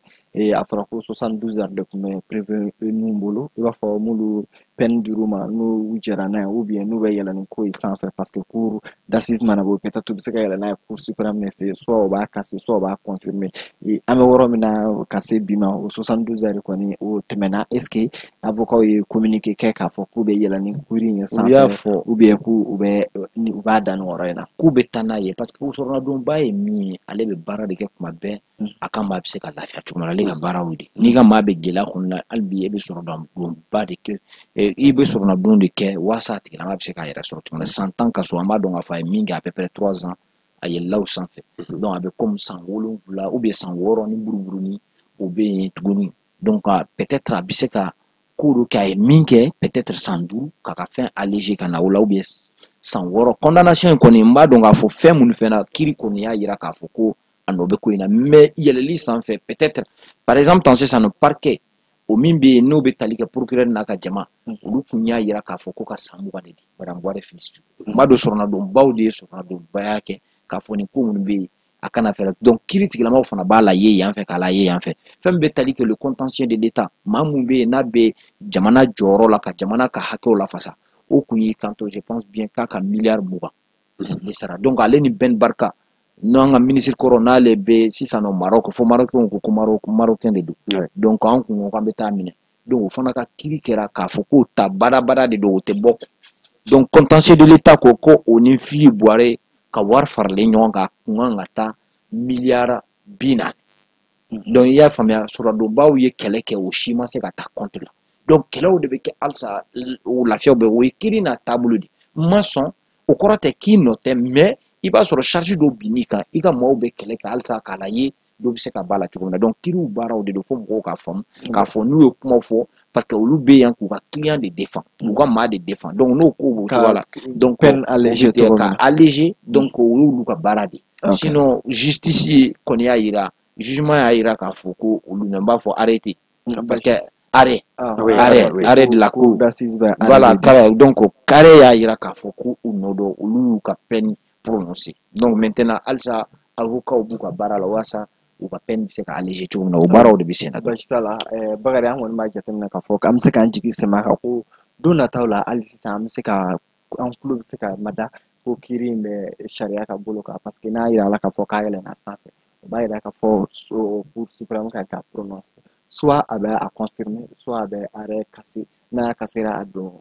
Speaker 1: a fɔra ko 72 heures de tun bɛ prévenu bolo, i b'a fɔ m'olu peine dir'u ma, n'u jɛra n'a ye ou bien n'u bɛ yɛlɛ ni ko ye sanfɛ, parce que cour d'assises mana bɔ, peut-être u bɛ se ka yɛlɛ n'a ye cour suprême de fɛ, soit o b'a casser, soit o b'a confirmer. An bɛ yɔrɔ min na ka se bi ma, o 72 heures kɔni o tɛmɛna. Est ce que avocat ye communiqué kɛ k'a fɔ k'u bɛ yɛlɛ ni cour in ye
Speaker 2: U y'a
Speaker 1: sanfɛ
Speaker 2: fɔ
Speaker 1: ou bien k'u bɛ u b'a dan nin yɔrɔ in na?
Speaker 2: K'u bɛ taa n'a ye, parce que sɔrɔnadonba ye min ye, ale bɛ baara de kɛ kuma bɛɛ a ka maa bɛ se ka lafiya cogo min na. Ale ka baara y'o de. N'i ka maa bɛ gɛlɛya kɔnɔna na hali bi, e bɛ sɔrɔdonba de kɛ, i bɛ sɔrɔnadon de kɛ walasa a tigilama bɛ se k'a yɛrɛ sɔrɔ cogo min na. San 10 ka so, an b'a dɔn k'a fɔ a ye min kɛ à peu près 3 ans, a yɛlɛla o sanfɛ, donc a bɛ comme san 7 ou bien san 6 ni buruburuni o bɛ yen tuguni. Donc peut-être a bɛ se ka ko dɔ kɛ, a ye min kɛ, peut-être san 5 k'a ka fɛn alléger ka na o la, ou bien san 6. Condamnation in kɔni, n b'a dɔn k'a fɔ fɛn minnu fɛn na, kiiri kɔni y'a yira k'a fɔ ko a nɔ bɛ ko in na, mais yɛlɛli sanfɛ, peut-être par exemple tan sisan nɔ, parquet o min bɛ yen n'o bɛ tali kɛ procureur n'a ka jama, olu kun y'a yira k'a fɔ ko ka san 20 de di madame Buware Félix. N b'a dɔn sɔrɔnadonbaw de ye sɔrɔnadonbaya kɛ k'a fɔ nin ko minnu bɛ yen, a kana fɛrɛ. Donc kiiri tigilamaw fana b'a la ye yan fɛ, k'a la ye yan fɛ, fɛn min bɛ tali kɛ le contentieux de l'État, maa mun bɛ yen n'a bɛ jamana jɔyɔrɔ la ka jamana ka hakɛw lafasa, o kun y'i kanto, je pense bien k'a ka miliyari 20 de sara. Donc ale ni Ben Barka n'an ka ministre kɔrɔ, n'ale bɛ sisan nɔ Maroc, fo Marocain ko ko Marocain de don. Donc an kun ko k'an bɛ taa minɛ, donc o fana ka kiiri kɛra k'a fɔ k'o ta badabada de don, o tɛ bɔ. Donc contentieux de l'État ko ko o ni Fili Buware ka wari faralen ɲɔgɔn kan, a kun kan ka taa miliyari 40. Donc i y'a faamuya, sɔrɔdonbaw ye kɛlɛ kɛ, o si ma se ka taa compte la. Donc kɛlɛw de bɛ kɛ halisa, o lafiyaw bɛ, o ye kiiri n'a taabolo de. N ma sɔn, o kɔrɔ tɛ k'i nɔ tɛ, mais i b'a sɔrɔ charge dɔw binn'i kan, i ka maaw bɛ kɛlɛ kɛ halisa k'a la ye dɔ bɛ se ka b'a la cogo min na. Donc kiiriw baaraw de don, fo mɔgɔw k'a faamu k'a fɔ n'u ye kumaw fɔ, parce que olu bɛ yan k'u ka client de défend, k'u ka maa de défend. Donc n'o ko b'o cogoya la, donc
Speaker 1: peine allégée cogo min
Speaker 2: ka
Speaker 1: na.
Speaker 2: Alléger, donc o y'olu ka baara de ye. Sinon justice kɔni y'a yira, jugement y'a yira k'a fɔ ko olu n b'a fɔ arrêté, parce que arrêt
Speaker 3: Oui,
Speaker 2: arrêt
Speaker 3: oui.
Speaker 2: arrêt de la cour
Speaker 1: d'assises bɛ
Speaker 2: voilà, carré. Donc carré y'a yira k'a fɔ ko u nɔ don, olu y'u ka peine prononcé. Donc maintenant, halisa avocat b'u ka baara la walasa u ka peine bɛ se ka alléger cogo min na, o baaraw de bɛ sen na.
Speaker 1: Baasi t'a la. Bakari, an kɔni b'a jateminɛ k'a fɔ k'an bɛ se k'an jigi sɛmɛ a kan ko don nataw la, hali sisan an bɛ se ka an tulo bɛ se ka mada ko kiiri in bɛ sariya ka bolo kan, parce que n'a yira la k'a fɔ k'a yɛlɛnna sanfɛ, o b'a yira k'a fɔ cour suprême kan ka prononcer, soit a bɛ a confirmer, soit a bɛ arrêt casser. N'a cassera, a don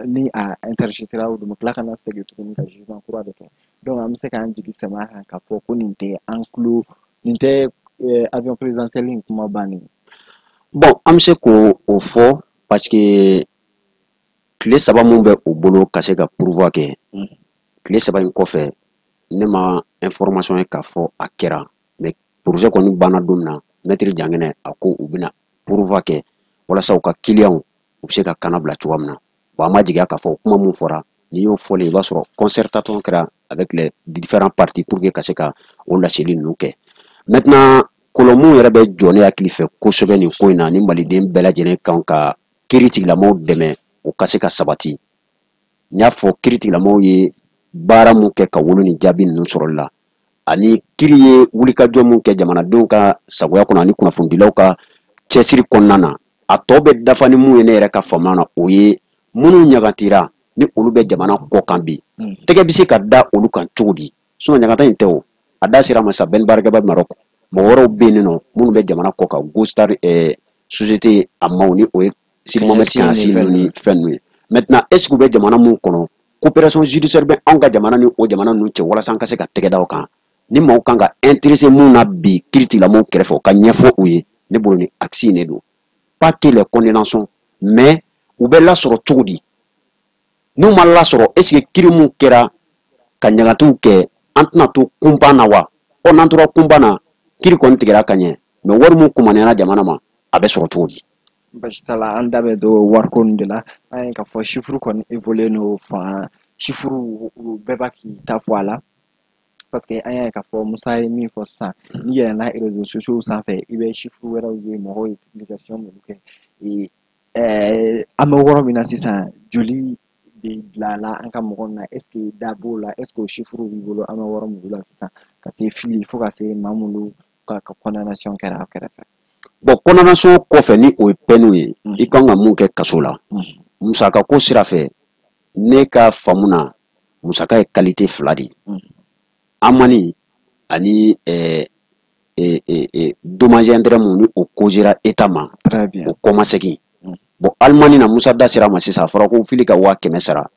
Speaker 1: ni a interjetera, o don tila ka na segin tuguni ka jugement kura de kɛ. Donc an bɛ se k'an jigi sɛmɛ a kan k'a fɔ ko nin tɛ an tulo, nin tɛ avion présidentiel in kuma bannen.
Speaker 3: Bon, an bɛ se k'o o fɔ parce que tile 3 mun bɛ u bolo ka se ka pourvoi kɛ, tile 3 in kɔfɛ, ne ma information ye k'a fɔ a kɛra, mais projet kɔni banna don min na, maître Diangienda a ko u bɛna pourvoi kɛ walasa u ka client u bɛ se ka kana bila cogoya min na. Bon, an ma jigiya k'a fɔ kuma mun fɔra, n'i y'o fɔlen, i b'a sɔrɔ concertation kɛra avec les différents partis pour que ka se ka o laseli ninnu kɛ. Maintenant, kɔlɔn mun yɛrɛ bɛ jɔ ne hakili fɛ kosɛbɛ nin ko in na, ni maliden bɛɛ lajɛlen kan ka kiiri tigilamɔgɔw dɛmɛ o ka se ka sabati, n y'a fɔ, kiiri tigilamɔgɔw ye baara mun kɛ ka wolo ni jaabi ninnu sɔrɔli la, ani kiiri ye wulikajɔ mun kɛ jamanadenw ka sagoya kɔnɔ ani kunnafonidilaw ka cɛsiri kɔnɔna na, a tɔ bɛ dafa ni mun ye, ne yɛrɛ ka faamuya na, o ye minnu ɲagatira ni olu bɛ jamana kɔ kan bi, tɛgɛ bɛ se ka da olu kan cogo di? Sinon ɲagata in tɛ o, a da sera ma sa, Ben Barka bɛ Maroc, mɔgɔ wɛrɛw bɛ yen nɔ minnu bɛ jamana kɔ kan, Gostar société a maaw ni o ye Sidi Mohamed Kayasi ninnu ni fɛn ninnu ye. Maintenant, est ce que u bɛ jamana mun kɔnɔ, coopération judiciaire bɛ anw ka jamana ni o jamana ninnu cɛ walasa an ka se ka tɛgɛ da o kan? Ni maaw kan ka intéressé mun na bi kiiri tigilamɔgɔw kɛrɛfɛ, o ka ɲɛfɔ u ye, ne bolo ni axe in de don, pas que les condamnations, mais u bɛ lasɔrɔ cogo di? N'u ma lasɔrɔ, est ce que kiiri mun kɛra ka ɲagatiw kɛ, an tɛna to kunpan na wa? Ɔ, n'an tora kunpan na, kiiri kɔni tigɛra ka ɲɛ, mais wari mun kumaniyara jamana ma, a bɛ sɔrɔ cogo di?
Speaker 1: Basi t'a la. An da bɛ don wariko nin de la. An ye k'a fɔ chiffre kɔni évolué n'o fan, chiffre bɛɛ b'a k'i ta fɔ a la, parce que an y'a ye k'a fɔ Musa ye min fɔ sisan, n'i yɛlɛnna réseaux sociaux sanfɛ, i bɛ chiffre wɛrɛw ye, mɔgɔw ye publication minnu kɛ. An bɛ yɔrɔ min na sisan, joli de bilala an ka mɔgɔ na? Est ce que da b'o la? Est ce que o chiffre b'i bolo? An bɛ yɔrɔ min la sisan, ka se fili fo ka se maa minnu ka condamnation kɛra a kɛrɛfɛ.
Speaker 3: Bon, condamnation kɔfɛ, ni o ye peine ye, i kan ka mun kɛ kaso la, musaka ko sira fɛ, ne ka faamu na, musaka ye qualité fila de ye: amani ani dommage intérêt mun ni o causera état ma, o kɔmasegin. Bon, alimani na, Musa da sera a ma sisan, a fɔra ko fili ka 100 000 sara,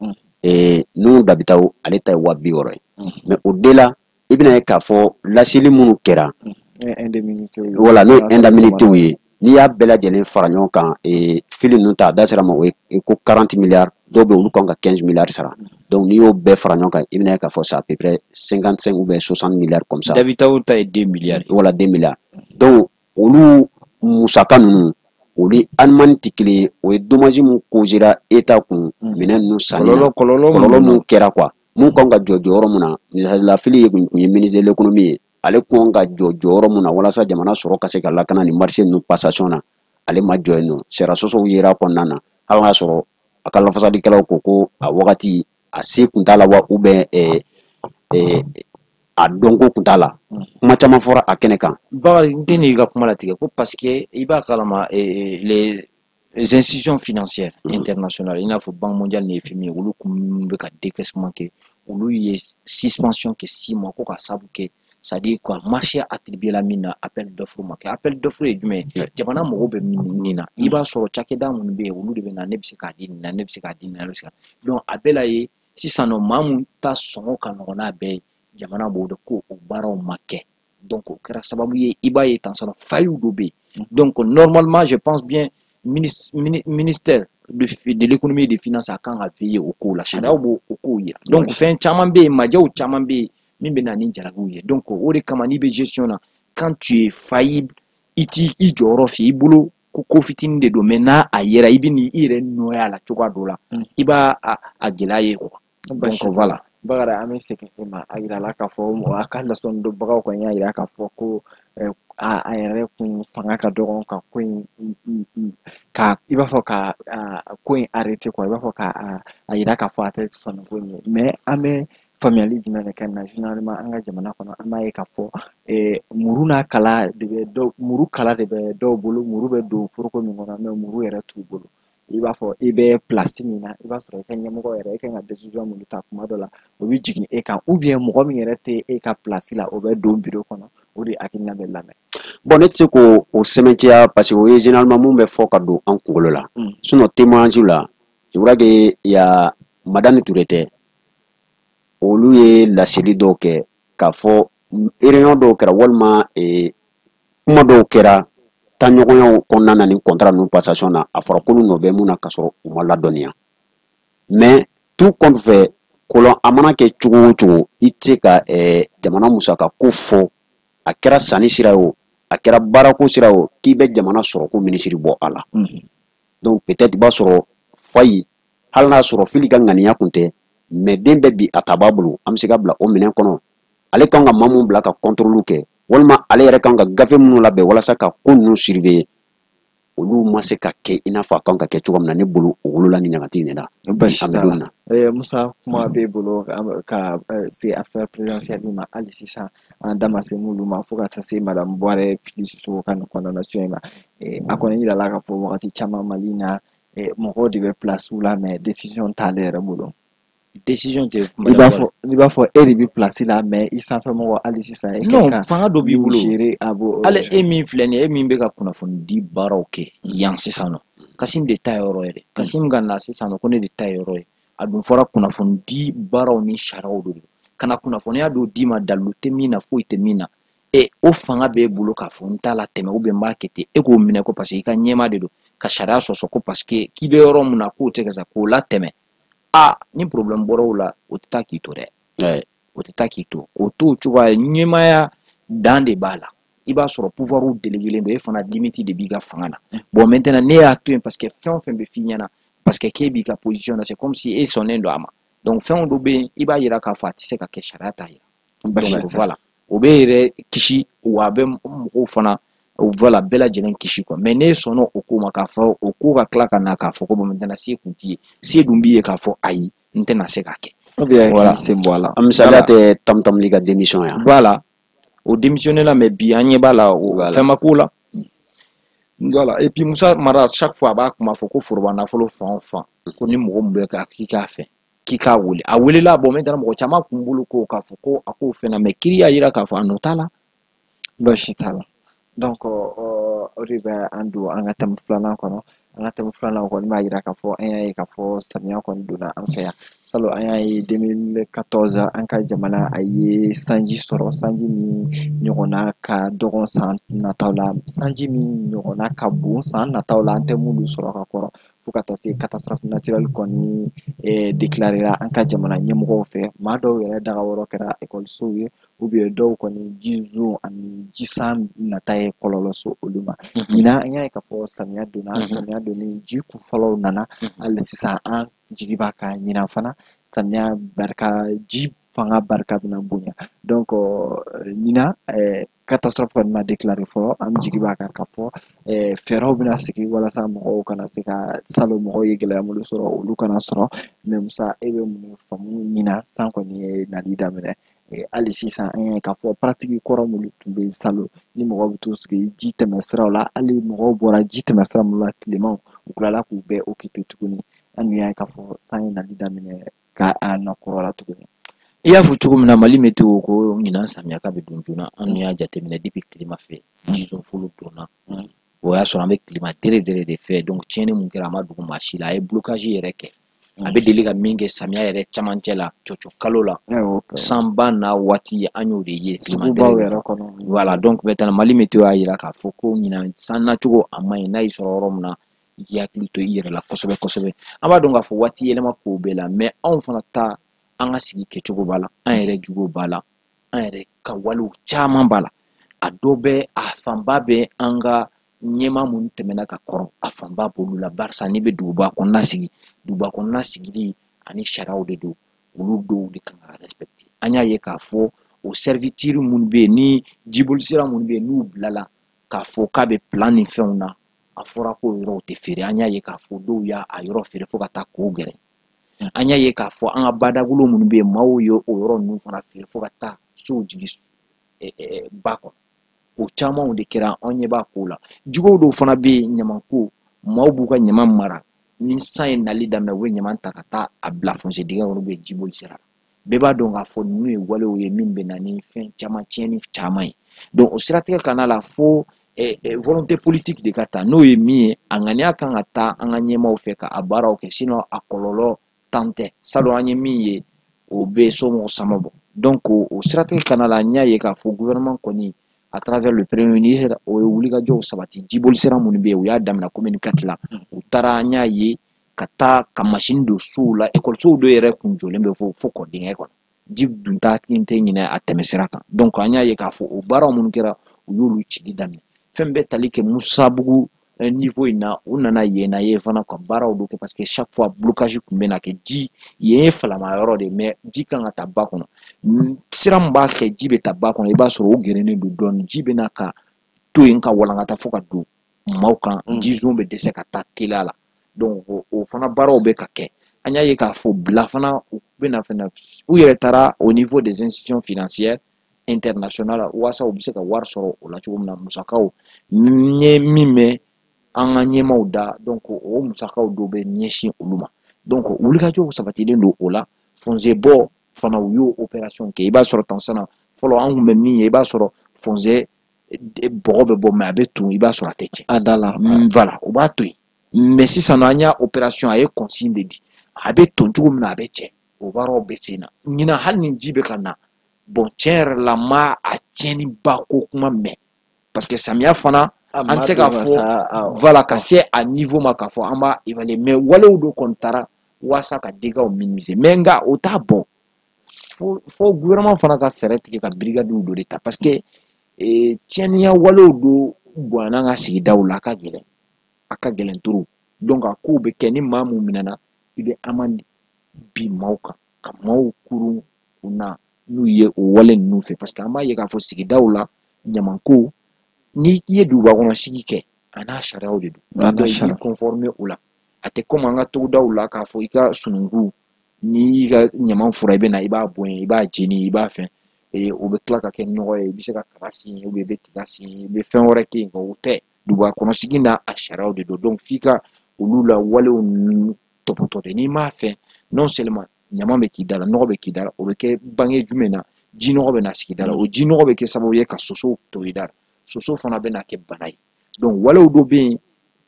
Speaker 3: Nuhu Dabitaw ale ta ye 60 000 ye. Mais au delà, i bɛna ye k'a fɔ laseli minnu kɛra, voilà, n'o ye indemnité ye, n'i y'a bɛɛ lajɛlen fara ɲɔgɔn kan, fili ninnu ta, a da sera ma, o ye ko 40 milliards, dɔw bɛ yen, olu kan ka 15 milliards sara. Donc n'i y'o bɛɛ fara ɲɔgɔn kan, i bɛna ye k'a fɔ c'est à peu près 55 ou bien 60 milliards comme ça.
Speaker 2: Dabitaw ta ye 2 milliards.
Speaker 3: Voilà, 2 milliards. Donc olu musaka ninnu, olu alimani tɛ kelen ye. O ye dommage mun causera état kun minɛn ninnu sanni na, kɔlɔlɔ mun kɛra quoi, mun kan ka jɔ jɔyɔrɔ mun na. Misali la, fili ye kun ye ministre de l'économie ye, ale kun ka jɔ jɔyɔrɔ mun na walasa jamana sɔrɔ ka se ka lakana ni marché ninnu passation na, ale ma jɔ yen nɔ. Sariya sɔsɔw yera a kɔnɔna na, hali n'a sɔrɔ a ka lafasalikɛlaw ko ko a wagati a se kun t'a la wa, ou bien a dɔnko kun t'a la. Kuma caman fɔra a kɛnɛ kan.
Speaker 2: Bakari, n tɛ n'i ka kuma latigɛ ko parce que i b'a kalama, les institutions financières internationales, i n'a fɔ Banque mondiale ni FMI, olu kun bɛ ka décaissement kɛ, olu ye suspension kɛ 6 mois ko ka sababu kɛ, c'est à dire quoi, marché attribué la min na, appel d'offre ma kɛ. Appel d'offre ye jumɛn ye? Jamana mago bɛ nin na, i b'a sɔrɔ cakɛda minnu bɛ yen, olu de bɛ na, ne bɛ se k'a di nin na, ne bɛ se k'a di nin na, ne bɛ se ka. Donc a bɛɛ la ye sisan nɔ, maa mun ta sɔngɔ ka nɔgɔn n'a bɛɛ ye, jamana b'o de ko o baaraw ma kɛ. Donc o kɛra sababu ye, i b'a ye tan sɔrɔ failles dɔ bɛ yen. Donc normalement, je pense bien, ministère de l'économie et des finances a kan ka veiller o kow la, sariyaw b'o o kow yira. Donc fɛn caman bɛ yen, majɛw caman bɛ yen min bɛ na ni jalakiw ye. Donc o de kama, n'i bɛ gestion na, quand tu es faillible, i t'i i jɔyɔrɔ f'i i bolo ko ko fitinin de don, mais n'a a yera, i bɛ n'i i yɛrɛ nɔya la cogoya dɔ la, i b'a a gɛlɛya ye quoi. Donc voilà.
Speaker 1: Bakari, an bɛ segin e ma. A yirala k'a fɔ a ka lasɔnidonbagaw kɔni y'a yira k'a fɔ ko A yɛrɛ kun fanga ka dɔgɔn ka ko in ka i b'a fɔ ka ko in arrêter quoi, i b'a fɔ ka a yira k'a fɔ a tɛ sɔn nin ko in ye. Mais an bɛ faamuyali jumɛn de kɛ na généralement an ka jamana kɔnɔ? An b'a ye k'a fɔ muru n'a kala de bɛ dɔw, muru kala de bɛ dɔw bolo, muru bɛ don foroko min kɔnɔ, mais muru yɛrɛ t'u bolo. I b'a fɔ i bɛ place min na, i b'a sɔrɔ i ka ɲɛmɔgɔ yɛrɛ, i kan ka décision minnu ta kuma dɔ la, o bɛ jigin e kan, ou bien mɔgɔ min yɛrɛ tɛ e ka place la, o bɛ don bureau kɔnɔ, o de hakilina bɛ lamɛn.
Speaker 3: Bon, ne tɛ se k'o o sɛmɛntiya parce que o ye généralement mun bɛ fɔ ka don an kunkolo la. Sinon témoignage la, je crois que y a Madani Touré tɛ, olu ye laseli dɔw kɛ k'a fɔ réunion dɔw kɛra walima kuma dɔw kɛra taaɲɔgɔnyaw kɔnɔna na ni contrat ninnu passation na, a fɔra k'olu nɔ bɛ mun na k'a sɔrɔ u ma ladɔnniya. Mais tout compte fait, kolon a mana kɛ cogo o cogo, i tɛ se ka jamana musaka ko fɔ, a kɛra sanni sira ye o, a kɛra baarako sira ye o, k'i bɛ jamana sɔrɔko minisiri bɔ a la. Donc peut-être i b'a sɔrɔ fayi, hali n'a sɔrɔ fili ka ŋaniya kun tɛ, mais den bɛ bi a ta b'a bolo, an bɛ se ka bila o minɛn kɔnɔ. Ale kan ka maa mun bila ka contrôle kɛ, walima ale yɛrɛ kan ka gafe minnu labɛn walasa ka ko ninnu surveiller, olu ma se ka kɛ i n'a fɔ a kan ka kɛ cogo min na. Ne bolo, o wolola ni ɲagati in de la.
Speaker 1: Basi t'a la. Musa, kuma b'e bolo ka se affaire présidentielle ma. Hali sisan an da ma se minnu ma, fo ka taa se madame Buwarɛ Fili Sisoko ka nin condamnation in ma. A kɔni yirala k'a fɔ wagati caman Mali na, mɔgɔw de bɛ place la, mais décision t'ale yɛrɛ bolo.
Speaker 2: Décision tɛ.
Speaker 1: I b'a fɔ e de bɛ place la, mais i sanfɛ mɔgɔ hali sisan e
Speaker 2: Non, fanga dɔ b'i bolo. Hali e min filɛ nin ye, e min bɛ ka kunnafoni di baaraw kɛ yan sisan nɔ, Kasim de ta ye yɔrɔ ye dɛ. Kasim ka na sisan nɔ ko ne de ta ye yɔrɔ ye. A dun fɔra kunnafoni di baaraw ni sariyaw de don. Ka na kunnafoniya dɔw d'i ma, dalilu tɛ min na, foyi tɛ min na, e o fanga b'e bolo k'a fɔ n t'a la tɛmɛ ou bien n b'a kɛ ten. E k'o minɛ ko parce que i ka ɲɛmaa de don, ka sariya sɔsɔ ko parce que k'i bɛ yɔrɔ min na k'o tɛ ka sa k'o latɛmɛ. A ni problème bɔra o la, o tɛ taa k'i to dɛ, o tɛ taa k'i to. K'o to o cogoya, ɲɛmaaya dan de b'a la. I b'a sɔrɔ pouvoir délégué don, e fana limite de b'i ka fanga na. Bon, maintenant ne y'a to yen parce que fɛn o fɛn bɛ f'i ɲɛna, parce que k'e b'i ka position na, c'est comme si e sɔnnen don a ma. Donc fɛn dɔ bɛ yen, i b'a yira k'a fɔ a tɛ se ka kɛ, sariya t'a yira. Donc voilà, o bɛ yɛrɛ kisi, wa a bɛ mɔgɔw fana, voilà, bɛɛ lajɛlen kisi quoi. Mais n'e sɔnna o ko ma k'a fɔ o ko ka tila ka na k'a fɔ ko bon, maintenant se kun t'i ye, se dun b'i ye k'a fɔ ayi, n tɛna se k'a kɛ.
Speaker 1: Voilà, sen bɔ a la.
Speaker 3: A misaliya tɛ Tamtamli ka démission yan.
Speaker 2: Voilà, o démissionné la, mais bi an ɲɛ b'a la, o fɛn ma k'o la. Voilà. Et puis Musa Mara, chaque fois a b'a kuma fɔ ko foroba nafolo fan o fan, ko ni mɔgɔ min bɛ ka k'i k'a fɛ k'i k'a wele, a welela. Bon, maintenant mɔgɔ caman kun bolo ko k'a fɔ ko a k'o fɛn na, mais kiiri y'a yira k'a fɔ a nɔ t'a la.
Speaker 1: Basi t'a la. Donc o de bɛ an don an ka thème filanan kɔnɔ. An ka thème filanan kɔni b'a yira k'a fɔ an y'a ye k'a fɔ samiya kɔni donna an fɛ yan. Salon an y'a ye 2014, an ka jamana a ye sanji sɔrɔ, sanji min ɲɔgɔnna ka dɔgɔn san nataw la, sanji min ɲɔgɔnna ka bon san nataw la, an tɛ minnu sɔrɔ ka kɔrɔ, fo ka taa se catastrophe naturelle kɔni déclaré an ka jamana ɲɛmɔgɔw fɛ. Maa dɔw yɛrɛ dagayɔrɔ kɛra ekɔlisow ye, ou bien dɔw kɔni jizon ani jisan nata ye kɔlɔlɔ so olu ma. Ɲinan an y'a ye k'a fɔ samiya donna, samiya donnen ji kunfɔlɔw nana. Hali sisan an jigi b'a kan ɲinan fana samiya barika, ji fanga barika bɛna bonya. Donc ɲinan catastrophe kɔni ma déclaré fɔlɔ, an jigi b'a kan k'a fɔ fɛɛrɛw bɛna sigi walasa mɔgɔw kana se ka, salon mɔgɔw ye gɛlɛya minnu sɔrɔ, olu kana sɔrɔ. Mais Musa, e bɛ mun faamu ɲinan san kɔni ye nali daminɛ? Hali sisan an y'a ye k'a fɔ pratique kɔrɔ minnu tun bɛ yen salon, ni mɔgɔw bɛ t'u sigi ji tɛmɛ siraw la, hali mɔgɔw bɔra ji tɛmɛ sira minnu la tilemaw, u tilala k'u bɛɛ occuper tuguni. An dun y'a ye k'a fɔ san ye nali daminɛ ka a nɔ kɔrɔ la tuguni.
Speaker 2: I y'a fɔ cogo min na, Mali météo ko ɲinan samiya k'a bɛ don joona. An dun y'a jateminɛ depuis tilema fɛ jizon fɔlɔ donna, o y'a sɔrɔ an bɛ tilema dere dere de fɛ. Donc tiɲɛni mun kɛra, a ma dogo maa si la. A ye blocage yɛrɛ kɛ, a bɛ deli ka min kɛ samiya yɛrɛ camancɛ la, cɔcɔ kalo la, sanba n'a waati, an y'o de ye tilema
Speaker 1: sugubaw yɛrɛ kɔnɔ.
Speaker 2: Voilà, donc maintenant Mali météo y'a yira k'a fɔ ko ɲinan san nacogo a man ɲi. N'a y'i sɔrɔ yɔrɔ min na, i k'i hakili to i yɛrɛ la kosɛbɛ kosɛbɛ. An b'a dɔn k'a fɔ waati yɛlɛma kow bɛɛ la, mais anw fana ta, an ka sigi kɛcogo b'a la, an yɛrɛ juguw b'a la, an yɛrɛ ka walew caman b'a la. A dɔ bɛ, a fanba bɛ an ka ɲɛmaa minnu tɛmɛna ka kɔrɔ, a fanba b'olu la. Barisa n'i bɛ duguba kɔnɔna sigi, duguba kɔnɔna sigili ani sariyaw de don, olu dɔw de kan ka respecter. An y'a ye k'a fɔ O servitude minnu bɛ yen, ni jibolisira minnu bɛ yen, n'u bilala k'a fɔ k'a bɛ plan ni fɛnw na, a fɔra k'o yɔrɔw tɛ feere. An y'a ye k'a fɔ dɔw y'a yɔrɔ feere fo ka taa k'o gɛrɛ. An y'a ye k'a fɔ an ka badagolo minnu bɛ yen, maaw ye o yɔrɔ ninnu fana feere fo ka taa sow jigin ba kɔnɔ. O camanw de kɛra, an ɲɛ b'a ko la. Juguw dɔw fana bɛ yen, ɲamanko, maaw b'u ka ɲaman mara, ni san ye nali daminɛ, u bɛ ɲaman ta ka taa a bila fossé dingɛ kɔnɔ, u bɛ jiboli sira la. Bɛɛ b'a dɔn k'a fɔ ninnu ye walew ye min bɛ na ni fɛn caman, tiɲɛni caman ye. Donc o siratigɛ kana la fo volonté politique de ka ta, n'o ye min ye, a ŋaniya kan ka taa an ka ɲɛmaaw fɛ ka a baaraw kɛ, sinon a kɔlɔlɔ tan tɛ. Salon an ye min ye, o bɛ somɔgɔw sama bɔ. Donc o siratigɛ kana la, n y'a ye k'a fɔ gouvernement kɔni, à travers le premier ministre, o ye wulikajɔw sabati. Jiboli sira minnu bɛ yen, u y'a daminɛ commune 4 la, u taara, an y'a ye ka taa ka machine don sow la. Ekɔlisow dɔw yɛrɛ kun jɔlen bɛ fo kɔ dingɛ kɔnɔ, ji dunta tɛ ɲinɛ a tɛmɛ sira kan. Donc an y'a ye k'a fɔ o baaraw minnu kɛra, u y'olu cili daminɛ. Fɛn bɛɛ tali kɛ Musabugu niveau in na, u nana yen na ye fana ka baaraw dɔ kɛ, parce que chaque fois blocage tun bɛ na kɛ. Ji yen ye falama yɔrɔ de, mais ji kan ka taa ba kɔnɔ. Sira min b'a kɛ ji bɛ taa ba kɔnɔ, i b'a sɔrɔ o gerennen don dɔɔnin, ji bɛ na ka to yen ka walankata fo ka don maaw kan, jizon bɛ dɛsɛ ka taa teliya la. Donc o fana baaraw bɛ ka kɛ. An y'a ye k'a fɔ bila fana, u bɛna fana, u yɛrɛ taara au niveau des institutions financières internationales walasa u bɛ se ka wari sɔrɔ o la cogo min na. Musakaw n ye min mɛn an ka ɲɛmaaw da, donc o musakaw dɔw bɛ ɲɛsin olu ma. Donc wulikajɔw sabatilen don o la. Fossé bɔ fana, u y'o opération kɛ. I b'a sɔrɔ tan fɔlɔ, an tun bɛ min ye, i b'a sɔrɔ fossé bɔgɔ bɛ bɔ, mais a bɛ ton, i b'a sɔrɔ a tɛ tiɲɛ.
Speaker 1: A da la.
Speaker 2: Voilà, o b'a to yen. Mais sisan nɔ, an y'a opération, a ye consigne de di, a bɛ ton cogo min na, a bɛ cɛ, o baaraw bɛ sen na. Ɲinan, hali ni ji bɛ ka na, bon, tiɲɛ yɛrɛ la, n ma a tiɲɛniba ko kuma mɛn, parce que samiya fana, an tɛ se k'a fɔ, voilà, ka se a niveau ma k'a fɔ an b'a évaluer, mais walew dɔ kɔni taara walasa ka dégâts minimiser. Mais nka o t'a bɔ fo gouvernement fana ka fɛɛrɛ tigɛ ka brigades dɔ de ta, parce que tiɲɛniya walew dɔ bonyana an ka sigidaw la, a ka gɛlɛn, a ka gɛlɛn trop. Donc a kow bɛ kɛ, ni maa mun minɛna, i bɛ amende bin maaw kan, ka maaw kurun kunna n'u ye o wale ninnu fɛ, parce que an b'a ye k'a fɔ sigidaw la, ɲamanko, n'i ye duguba kɔnɔ sigi kɛ, a n'a sariyaw de don, donc i b'i conformer o la. A tɛ komi an ka togodaw la k'a fɔ i ka sununkun, n'i y'i ka ɲaman fura, i bɛ na, i b'a bɔ yen, i b'a jeni, i b'a fɛn, o bɛ tila ka kɛ nɔgɔ ye, i bɛ se ka kaba sen, i bɛ tiga sen, i bɛ fɛn wɛrɛ kɛ yen. O tɛ duguba kɔnɔ sigi n'a a sariyaw de don. Donc f'i ka olu la walew ninnu tɔpɔtɔ de. N'i m'a fɛn, non seulement ɲaman bɛ k'i da la, nɔgɔ bɛ k'i da la, o bɛ kɛ bange jumɛn na? Ji nɔgɔ bɛ na sigida la, o ji nɔgɔ bɛ kɛ sababu ye ka sosow to i da la, soso fana bɛ na kɛ bana ye. Donc walew dɔ bɛ yen,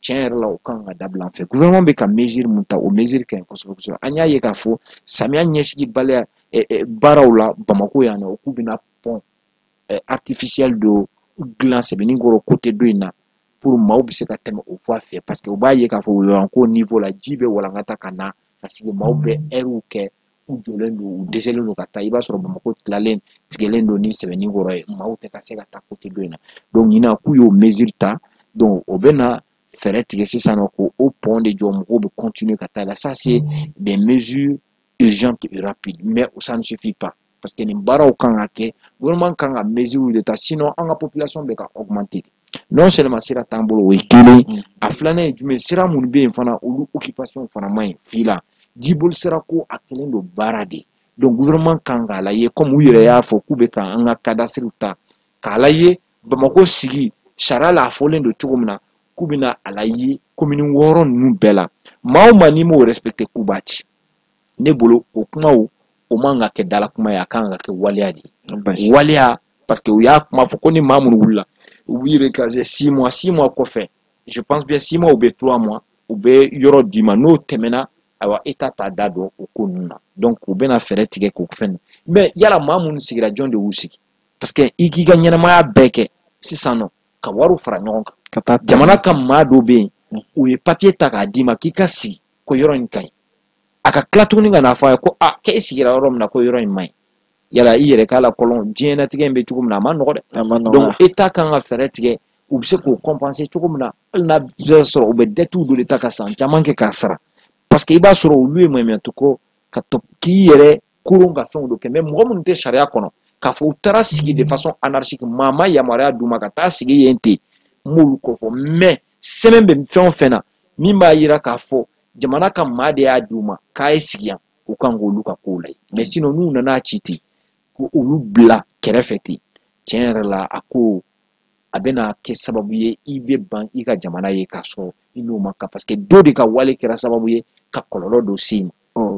Speaker 2: tiɲɛ yɛrɛ la, o kan ka dabila an fɛ. Gouvernement bɛ ka mesure mun ta, o mesure ka ɲi kosɛbɛ kosɛbɛ. An y'a ye k'a fɔ samiya ɲɛsigibaliya baaraw la Bamako yan nɔ, k'u bɛna pont artificiel dɔ dilan Sɛbɛnnikɔrɔ côté dɔ in na pour maaw bɛ se ka tɛmɛ o voie fɛ, parce que u b'a ye k'a fɔ o niveau la, ji bɛ walankata ka na ka sigi, maaw bɛ ɛriw kɛ u jɔlen don, u dɛsɛlen don ka taa. I b'a sɔrɔ Bamako tilalen tigɛlen don ni Sɛbɛnnikɔrɔ ye, maaw tɛ ka se ka taa côté dɔ in na. Donc ɲinan, k'u y'o mesure ta, donc o bɛ na fɛɛrɛ tigɛ sisan nɔ k'o o pont de jɔ, mɔgɔw bɛ continuer ka taa la. Ça, c'est des mesures urgentes et rapides, mais ça ne suffit pas, parce que nin baaraw kan ka kɛ, gouvernement kan ka mesures de ta, sinon an ka population bɛ ka augmenter. Non seulement sira t'an bolo, o ye kelen, a filanan ye jumɛn? Sira minnu bɛ yen fana, olu occupation fana man ɲi fi la. Jiboli sira ko, a kɛlen don baara de. Donc gouvernement kan k'a lajɛ, comme u yɛrɛ y'a fɔ k'u bɛ ka an ka cadastre ta k'a lajɛ Bamako sigi sariya la, a fɔlen don cogo min na, k'u bɛna a lajɛ commune 6 ninnu bɛɛ la, maa o maa n'i m'o respecté, k'u b'a ci. Ne bolo, o kumaw, o man ka kɛ dala kuma ye, a kan ka kɛ waleya de ye, waleya, parce que u y'a kuma fɔ ko ni maa minnu wulila, u b'i recaser 6 mois. 6 mois kɔfɛ, je pense bien 6 mois ou bien 3 mois, u bɛ yɔrɔ d'i ma. N'o tɛmɛna, ayiwa, État t'a da don o ko ninnu na. Donc u bɛna fɛɛrɛ tigɛ k'o fɛn. Mais yala maa minnu sigira, jɔn de y'u sigi? Parce que i k'i ka ɲɛnamaya bɛɛ kɛ sisan nɔ ka wariw fara ɲɔgɔn kan,
Speaker 1: ka taa
Speaker 2: jamana ka maa dɔw bɛ yen, u ye papiye ta k'a d'i ma k'i ka sigi, ko yɔrɔ in ka ɲi, a ka tila tuguni ka n'a fɔ a ye ko a k'e sigira yɔrɔ min na, ko yɔrɔ in man ɲi. Yala i yɛrɛ k'a la kɔlɔn, diɲɛlatigɛ in bɛ cogo min na, a ma nɔgɔ dɛ. Donc État kan ka fɛɛrɛ tigɛ, u bɛ se k'o compenser cogo min na, hali n'a bɛ sɔrɔ u bɛ dɛtiw dɔ de ta ka san caman kɛ k'a sara, parce que i b'a sɔrɔ olu ye maɲumantɔ ko ka tɔ k'i yɛrɛ koron ka fɛnw dɔ kɛ. Mais mɔgɔ minnu tɛ sariya kɔnɔ, K'a fɔ u taara sigi de façon anarchique, maa ma yamaruya d'u ma ka taa sigi yen ten, n b'olu kɔ fɔ. Mais sɛbɛn bɛ fɛn o fɛn na min b'a yira k'a fɔ jamana ka maa de y'a d'u ma k'a ye sigi yan, u kan k'olu ka kow lajɛ. Mais sinon n'u nana ci ten, ko olu bila kɛrɛfɛ ten, tiɲɛ yɛrɛ la, a ko a bɛna kɛ sababu ye i bɛ ban i ka jamana ye k'a sɔrɔ i n'o ma kan, parce que dɔ de ka wale kɛra sababu ye ka kɔlɔlɔ dɔ se i ma,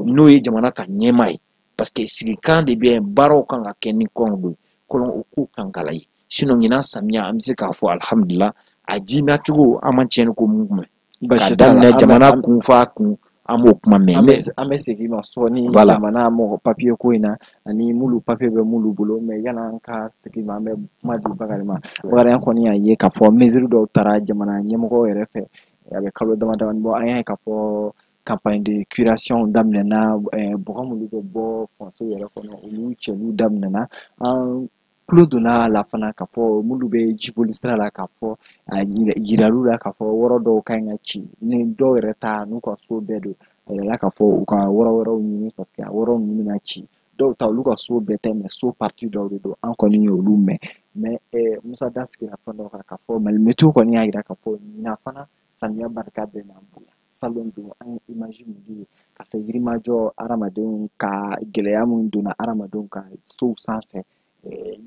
Speaker 2: n'o ye jamana ka ɲɛmaa ye, parce que sigikan de bɛ yen, baaraw kan ka kɛ ni kɔn don kɔlɔn, o ko kan ka lajɛ. Sinon ɲinan samiya, an bɛ se k'a fɔ alhamdulila, a ji nacogo an ma tiɲɛni ko mun mɛn k'a daminɛ jamana kun f'a kun, an b'o kuma mɛn.
Speaker 1: An bɛ segin ma sɔɔni jamana mɔgɔ papiye ko in na ani mulu papiye bɛ mulu bolo. Mais yan'an ka segin ma, an bɛ kuma di Bakari ma. Bakari, an kɔni y'a ye k'a fɔ mesure dɔw taara jamana ɲɛmɔgɔw yɛrɛ fɛ, a bɛ kalo dama damani bɔ. An y'a ye k'a fɔ campagne de curation daminɛna, bɔgɔ minnu bɛ bɔ fossé yɛrɛ kɔnɔ, olu cɛliw daminɛna. An tulo donna a la fana k'a fɔ minnu bɛ jiboli sira la, k'a fɔ a yiral'u la k'a fɔ yɔrɔ dɔw ka ɲi ka ci, ni dɔw yɛrɛ ta n'u ka so bɛɛ don, a yirala k'a fɔ u ka yɔrɔ wɛrɛw ɲini, parce que a yɔrɔ ninnu bɛna ci. Dɔw ta, olu ka so bɛɛ tɛ, mais so partie dɔw de don. An kɔni ye olu mɛn. Mais Musa da sigira fɛn dɔ kan k'a fɔ Mali Météo kɔni y'a yira k'a fɔ ɲinan fana samiya barika bɛ na bonya. Salon don, an ye image min ye ka se Yirimajɔ, hadamadenw ka gɛlɛya min donna hadamadenw ka sow sanfɛ,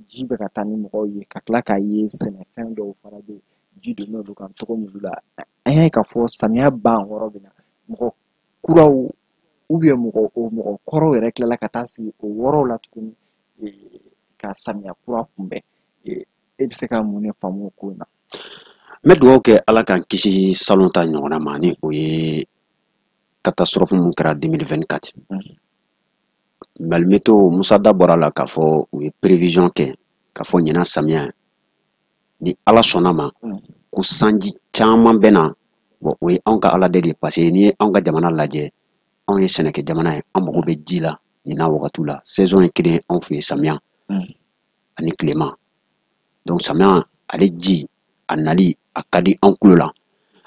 Speaker 1: ji bɛ ka taa ni mɔgɔw ye, ka tila k'a ye sɛnɛfɛn dɔw fana bɛ yen, ji donna olu kan cogo min la. An y'a ye k'a fɔ samiya ban yɔrɔ bɛ na mɔgɔ kuraw ou bien mɔgɔ o mɔgɔ kɔrɔw yɛrɛ tilala ka taa sigi o yɔrɔw la tuguni ka samiya kura kunbɛn. E bɛ se ka mun de faamu o ko in na?
Speaker 3: N bɛ dugawu kɛ Ala k'an kisi salon ta ɲɔgɔnna ma, ni o ye catastrophe mun kɛra 2024. Mali Météo, Musa da bɔra la k'a fɔ u ye prévision kɛ k'a fɔ ɲinan samiya, ni Ala sɔnna ma, ko sanji caman bɛ na. Bon, o ye anw ka Ala deli ye, parce que n'i ye anw ka jamana lajɛ, anw ye sɛnɛkɛ jamana ye, an mago bɛ ji la ɲinan wagatiw la. Saison ye kelen anw fɛ yen, samiya ani tilema. Donc samiya ale ji a nali a ka di an kulo la.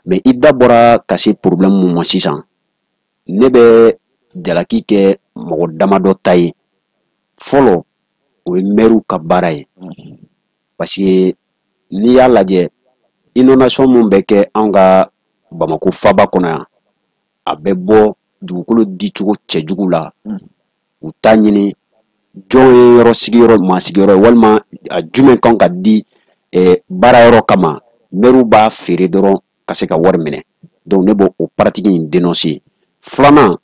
Speaker 3: Mais i da bɔra ka se problème mun ma sisan, ne bɛ jalaki kɛ mɔgɔ damadɔ ta ye. Fɔlɔ, o ye maire ka baara ye, parce que n'i y'a lajɛ, inondation mun bɛ kɛ anw ka Bamako faba kɔnɔ yan, a bɛ bɔ dugukolo dicogo cɛjugu la. U t'a ɲini jɔn ye yɔrɔ sigiyɔrɔ maa sigiyɔrɔ ye, walima a jumɛn kan ka di baara yɔrɔ kama. Maire b'a feere dɔrɔn ka se ka wari minɛ. Donc ne b'o o pratique in dénoncer. Filanan,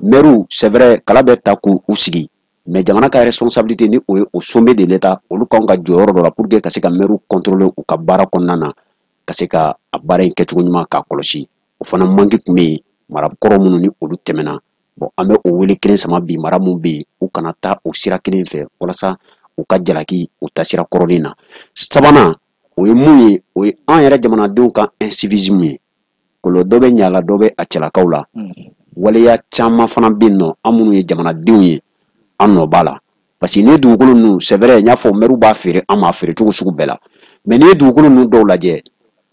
Speaker 3: maire, c'est vrai, kala bɛ ta k'u sigi, mais jamana ka responsabilité, ni o ye au sommet de l'État, olu kan ka jɔyɔrɔ dɔ la pour que ka se ka maire contrôler u ka baara kɔnɔna na, ka se ka a baara in kɛcogo ɲuman k'a kɔlɔsi. O fana manque tun bɛ yen mara kɔrɔ minnu ni olu tɛmɛna. Bon, an bɛ o wele kelen sama bi, mara mun bɛ yen, u kana taa o sira kelen fɛ, walasa u ka jalaki o taasira kɔrɔlen na. Sabanan, o ye mun ye? O ye an yɛrɛ jamanadenw ka incivisme ye. Kɔlɔ dɔ bɛ ɲa la, dɔ bɛ a cɛlakaw la. Waleya caman fana bɛ yen nɔ, an minnu ye jamanadenw ye, an nɔ b'a la, parce que n'i ye dugukolo ninnu, c'est vrai, n y'a fɔ, maire b'a feere an ma, feere cogo sugu bɛɛ la. Mais n'i ye dugukolo ninnu dɔw lajɛ,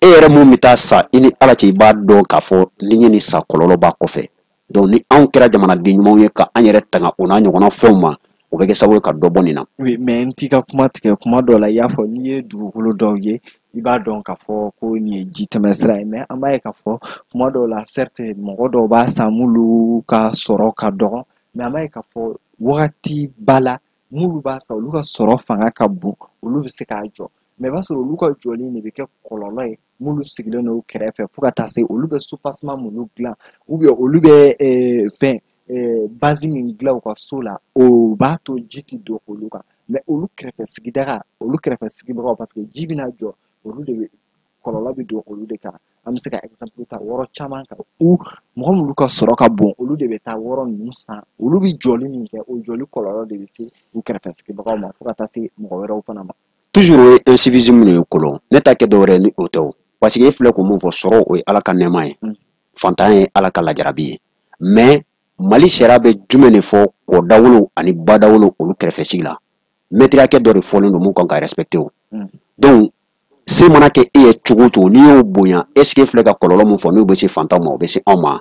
Speaker 3: e yɛrɛ mun bɛ taa sa, i ni Ala cɛ, i b'a dɔn k'a fɔ ni ye nin sa, kɔlɔlɔ b'a kɔfɛ. Donc ni anw kɛra jamanaden ɲumanw ye ka an yɛrɛ tanga o n'a ɲɔgɔnna fɛnw ma, o bɛ kɛ sababu ye ka dɔ bɔ nin na.
Speaker 1: Oui, mais n t'i ka kuma tigɛ. Kuma dɔw la, i y'a fɔ n'i ye dugukolo dɔw ye, i b'a dɔn k'a fɔ ko nin ye ji tɛmɛ sira ye. Mais an b'a ye k'a fɔ kuma dɔw la, certes, mɔgɔ dɔw b'a san m'olu ka sɔrɔ ka dɔgɔ, mais an b'a ye k'a fɔ wagati ba la, m'olu b'a san, olu ka sɔrɔ fanga ka bon, olu bɛ se k'a jɔ. Mais i b'a sɔrɔ olu ka jɔli de bɛ kɛ kɔlɔlɔ ye m'olu sigilen don kɛrɛfɛ, fo ka taa se olu bɛ soubassement minnu dilan, ou bien olu bɛ fɛn base min dilan u ka so la, o b'a to ji ti don olu kan. Mais olu kɛrɛfɛ sigida, olu kɛrɛfɛ sigibagaw, parce que ji bɛna jɔ, olu de bɛ kɔlɔlɔ bɛ don olu de kan. An bɛ se ka exemple ta yɔrɔ caman kan u mɔgɔ minnu ka sɔrɔ ka bon, olu de bɛ taa yɔrɔ ninnu san, olu bɛ jɔli min kɛ, o jɔli kɔlɔlɔ de bɛ se u kɛrɛfɛ sigibagaw ma, fo ka taa se mɔgɔ wɛrɛw fana ma.
Speaker 3: Toujours o ye incivisme de ye. Kolon, ne ta kɛ dɔwɛrɛ ni o tɛ o, parce que e filɛ k'o mun fɔ, sɔrɔ o ye Ala ka nɛɛma ye, fantanya ye Ala ka lajarabi ye. Mais Mali sariya bɛ jumɛn de fɔ kɔdawolo ani badawolo olu kɛrɛfɛ sigi la? Mɛtiri hakɛ dɔ de fɔlen don mun kan ka respecter o. Donc se mana kɛ e ye cogo o cogo, n'i y'o bonya, est ce que e filɛ ka kɔlɔlɔ mun fɔ, n'o bɛ se fantanw ma, o bɛ se anw ma?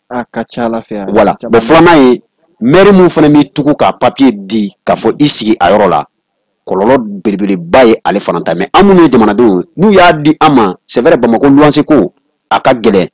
Speaker 1: A ka ca Ala fɛ.
Speaker 3: Voilà. Bon, filanan ye Maire mun fana b'i tugu ka papier di k'a fɔ i sigi a yɔrɔ la, kɔlɔlɔ belebeleba ye ale fana ta. Mais an minnu ye jamanadenw, n'u y'a di an ma, c'est vrai, Bamakɔ luwanse ko a ka gɛlɛn,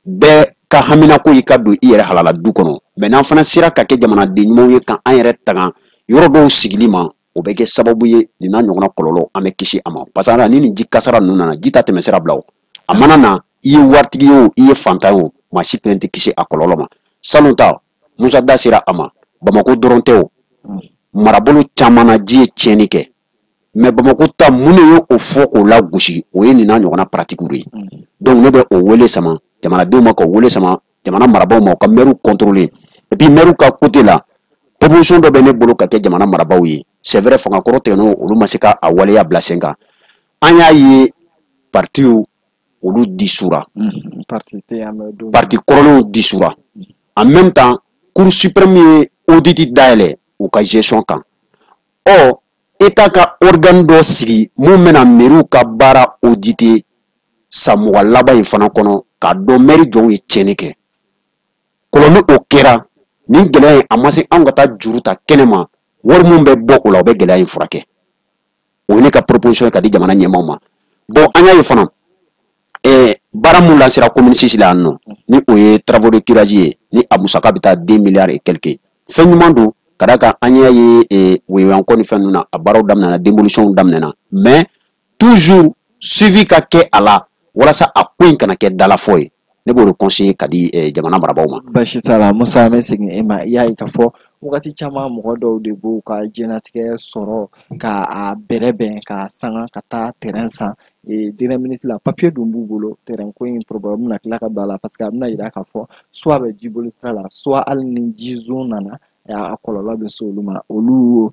Speaker 3: bɛɛ ka haminako y'i ka don i yɛrɛ halala du kɔnɔ. Mais n'an fana sera ka kɛ jamanaden ɲumanw ye, ka an yɛrɛ tanga yɔrɔ dɔw sigili ma, o bɛ kɛ sababu ye nin n'a ɲɔgɔnna kɔlɔlɔ an bɛ kisi a ma. Parce que ni nin ji kasara ninnu nana, ji ta tɛmɛ sira bila o, a mana na, i ye waritigi ye o, i ye fantan ye o, maa si kelen tɛ kisi a kɔlɔlɔ ma. Salon ta, Musa da sera a ma, Bamakɔ dɔrɔn tɛ o, marabolo caman na ji ye tiɲɛni kɛ. Mais Bamakɔ ta, mun de ye o fɔ k'o lagosi? O ye nin n'a ɲɔgɔnna pratiques de ye. Donc ne bɛ o wele sama jamanadenw ma, k'o wele sama jamana marabaaw ma, u ka maires contrôler. Et puis maires ka côté la, proposition dɔ bɛ ne bolo ka kɛ jamana marabaaw ye. C'est vrai, fanga kɔrɔ tɛmɛnenw, olu ma se ka a waleya bila sen kan. An y'a ye, partiw olu disura, parti kɔrɔlenw disura. En même temps, Cour suprême ye audit dayɛlɛ u ka gestion kan. Ɔ, État ka organe dɔ sigi mun bɛna maires ka baara auditer san 20 laban in fana kɔnɔ, k'a dɔn maire jɔnw ye tiɲɛni kɛ. Kɔlɔn ni o kɛra, nin gɛlɛya in a ma se anw ka taa juru ta kɛnɛma, wari mun bɛ bɔ o la, o bɛ gɛlɛya in furakɛ. O ye ne ka proposition ye ka di jamana ɲɛmaaw ma. Bon, an y'a ye fana, baara mun lancera commune 6 la yan nɔ, ni o ye travaux de curage ye, ni a musaka bɛ taa 2 milliards et quelques, fɛn ɲuman don, ka d'a kan an y'a ye Woyowayankɔ ni fɛn ninnu na, a baaraw daminɛna, démolition daminɛna. Mais toujours suivi ka kɛ a la walasa a ko in kana kɛ dalafɔ ye. Ne b'o de conseiller ka di jamana marabaaw ma.
Speaker 1: Basi t'a la, Musa, an bɛ segin e ma. I y'a ye k'a fɔ wagati caman, mɔgɔ dɔw de b'u ka diɲɛlatigɛ sɔrɔ ka a bɛrɛbɛn ka sanga ka taa terrain san dernière minute la, papier dun b'u bolo. Terrain ko in problème bɛna tila ka don a la, parce que a bɛna yira k'a fɔ soit a bɛ ji boli sira la, soit hali ni jizon nana, a kɔlɔlɔ bɛ se olu ma. Olu,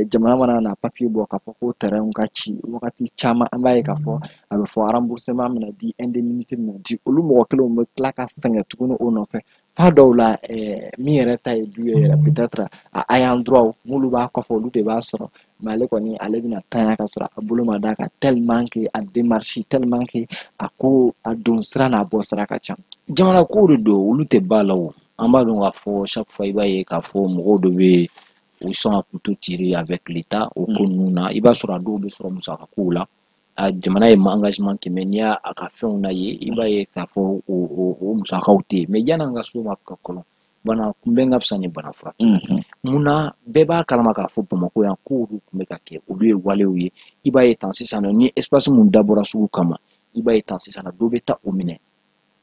Speaker 1: jamana mana na papier bɔ k'a fɔ ko terrain ka ci, wagati caman an b'a ye k'a fɔ a bɛ fɔ remboursement bɛna di, indemnité bɛna di. Olu mɔgɔ kelenw bɛ tila ka sɛgɛn tuguni o nɔfɛ. Fa dɔw la, min yɛrɛ ta ye du ye yɛrɛ, peut-être a ayant droit m'olu b'a kɔfɛ, olu de b'a sɔrɔ. Mais ale kɔni, ale bɛna tanya ka sɔrɔ a bolo ma d'a kan, tellement que a démarche, tellement que a ko a don sira n'a bɔ sira ka ca.
Speaker 2: Jamana ko de don, olu tɛ ba la o. An b'a dɔn k'a fɔ chaque fois, i b'a ye k'a fɔ mɔgɔw dɔ bɛ yen, u sont à couteau tiré avec l'État o ko ninnu na. I b'a sɔrɔ a dɔw bɛ sɔrɔ musaka kow la. A jamana ye engagement kɛ, mais n'i y'a a ka fɛnw na ye, i b'a ye k'a fɔ o musakaw tɛ yen. Mais yan'an ka s'o ma, ka kɔlɔn bana kunbɛn ka fisa ni bana furakɛ. Munna bɛɛ b'a kalama k'a fɔ Bamakɔ yan ko olu tun bɛ ka kɛ, olu ye walew ye. I b'a ye tan sisan nɔ, ni espace mun dabɔra sugu kama, i b'a ye tan sisan nɔ, dɔ bɛ taa o minɛ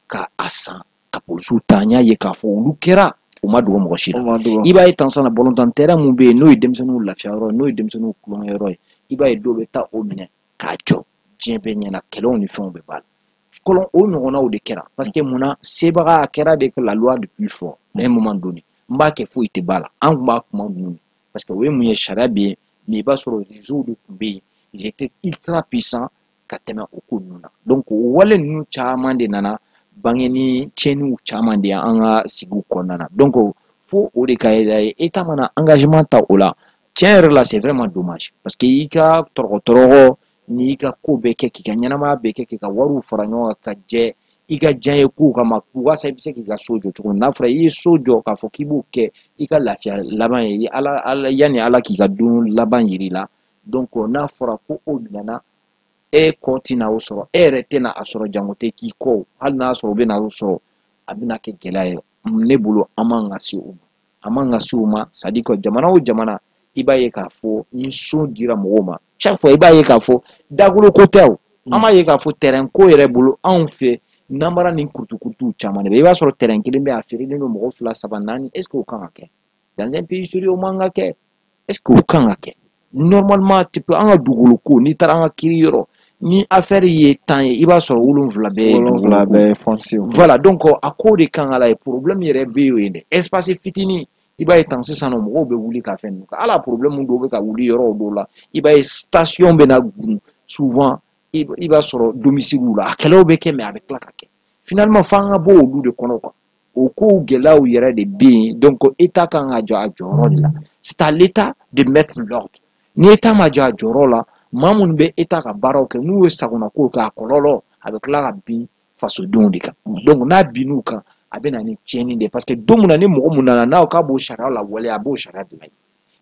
Speaker 2: ka a san ka polisiw ta. An y'a ye k'a fɔ olu kɛra, u ma dogo mɔgɔ si la. I b'a ye tan sisan, balontan terrain mun bɛ yen, n'o ye denmisɛnninw lafiya yɔrɔ ye, n'o ye denmisɛnninw kulonkɛ yɔrɔ ye, i b'a ye dɔw bɛ taa o minɛ k'a jɔ diɲɛ bɛɛ ɲɛna, kɛlɛw ni fɛnw bɛ b'a la. Kɔlɔn o ɲɔgɔnnaw de kɛra, parce que munna sebaga a kɛra de la loi du plus fort. À un moment donné, n b'a kɛ, foyi tɛ b'a la. An tun b'a kuma ninnu, parce que o ye mun ye, sariya bɛ yen, mais i b'a sɔrɔ réseau de tun bɛ yen, ils étaient ultra puissants ka tɛmɛ o ko ninnu na. Donc o wale ninnu caman de nana bange ni tiɲɛniw caman de ye an ka sigiw kɔnɔna na. Donc fo o de ka ye, État mana engagement ta o la, tiɲɛ yɛrɛ la, c'est vraiment dommage, parce que i ka tɔrɔgɔ tɔrɔgɔ n'i ka ko bɛɛ kɛ, k'i ka ɲɛnamaya bɛɛ kɛ, k'i ka wariw fara ɲɔgɔn kan ka jɛ i ka diɲɛ kow kama, walasa i bɛ se k'i ka so jɔ cogo min. N'a fɔra i ye so jɔ k'a fɔ k'i b'o kɛ i ka lafiya laban ye, ala ala yanni ala k'i ka don laban yir'i la. Donc n'a fɔra ko o minɛna e kɔ, tɛna o sɔrɔ, e yɛrɛ tɛna a sɔrɔ, jango tɛ k'i kɔ. Hali n'a sɔrɔ o bɛna o sɔrɔ, a bɛna kɛ gɛlɛya ye. Ne bolo, an man ka se o ma, an man ka se o ma. C'est à dire que jamana o jamana, i b'a ye k'a fɔ ni so dira mɔgɔw ma, chaque fois i b'a ye k'a fɔ dagolo ko tɛ o. An b'a ye k'a fɔ terrain ko yɛrɛ bolo, anw fɛ namara ni kurutukurutuw caman de bɛ. I b'a sɔrɔ terrain kelen bɛ, a feerelen don mɔgɔ fila, saba, naani. Est ce que o kan ka kɛ dans un pays sérieux? O man ka kɛ. Est ce que o kan ka kɛ normalement? Tu peux an ka dugukolo ko, n'i taara an ka kiiri yɔrɔ, ni affaire ye 10 ye, i b'a sɔrɔ 7 bɛɛ ye
Speaker 1: 7 bɛɛ ye foncier.
Speaker 2: Voilà, donc a ko de kan ka la ye. Problème yɛrɛ bɛ yen dɛ, espace fitinin. I b'a ye tan sisan nɔ, mɔgɔw bɛ wuli ka fɛn ninnu kɛ. Hali a problème dɔw bɛ ka wuli yɔrɔw dɔw la, i b'a ye station bɛ na gun souvent, i b'a sɔrɔ domicile la, a kɛlɛw bɛ kɛ, mais a bɛ tila ka kɛ finalement f'an ka bɔ olu de kɔnɔ quoi. O kow gɛlɛyaw yɛrɛ de bɛ yen. Donc État kan ka jɔ a jɔyɔrɔ de la. C'est à l'État de mettre l'ordre. Ni État ma jɔ a jɔyɔrɔ la, maa minnu bɛ État ka baaraw kɛ, n'u ye sagona kow kɛ, a kɔlɔlɔ a bɛ tila ka bin fasodenw de kan. Donc n'a binn'u kan, A bɛ na ni tiɲɛni de ye, parce que don min na ni mɔgɔ mun nana n'a k'a b'o sariya lawaleya, a b'o sariya de la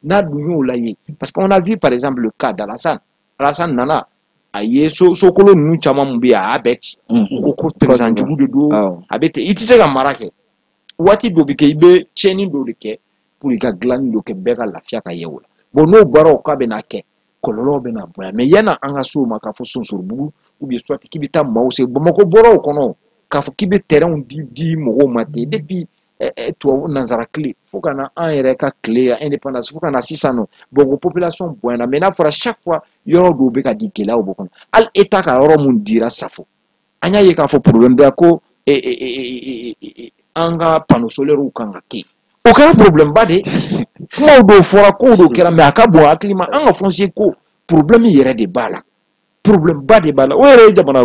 Speaker 2: n'a dun y'o la ye. Parce qu'on a vu par exemple le cas d'Alassane. Alassane nana, a ye sokolon ninnu caman mun bɛ yen, a y'a bɛɛ ci. U ko ko président jugu de don. A bɛ ten, i tɛ se ka mara kɛ. Waati dɔ bɛ kɛ, i bɛ tiɲɛni dɔ de kɛ pour i ka dilanni dɔ kɛ, bɛɛ ka lafiya ka ye o la. Bon, n'o baaraw k'a bɛna kɛ, kɔlɔlɔw bɛna bonya. Mais yanni an ka se o ma, k'a fɔ Sonsorobugu ou bien soit k'i bɛ taa maaw se Bamakɔ bɔra o kɔnɔ, k'a fɔ k'i bɛ terrain di mɔgɔw ma ten, depuis tubabu nanzara tile fo ka na an yɛrɛ ka tile indépendance fo ka na sisan nɔ, Bamakɔ population bonyana. Mais n'a fɔra chaque fois yɔrɔ dɔw bɛ ka di, gɛlɛyaw b'o kɔnɔ. Hali État ka yɔrɔ mun dira Safo, an y'a ye k'a fɔ problème bɛ ko an ka panneau solaires kan ka kɛ, o kɛra problème ba de ye. Kumaw dɔw fɔra, kow dɔw kɛra, mais a ka bon hakili ma. An ka foncier ko problème yɛrɛ de b'a la, problème ba de b'a la. O yɛrɛ ye jamana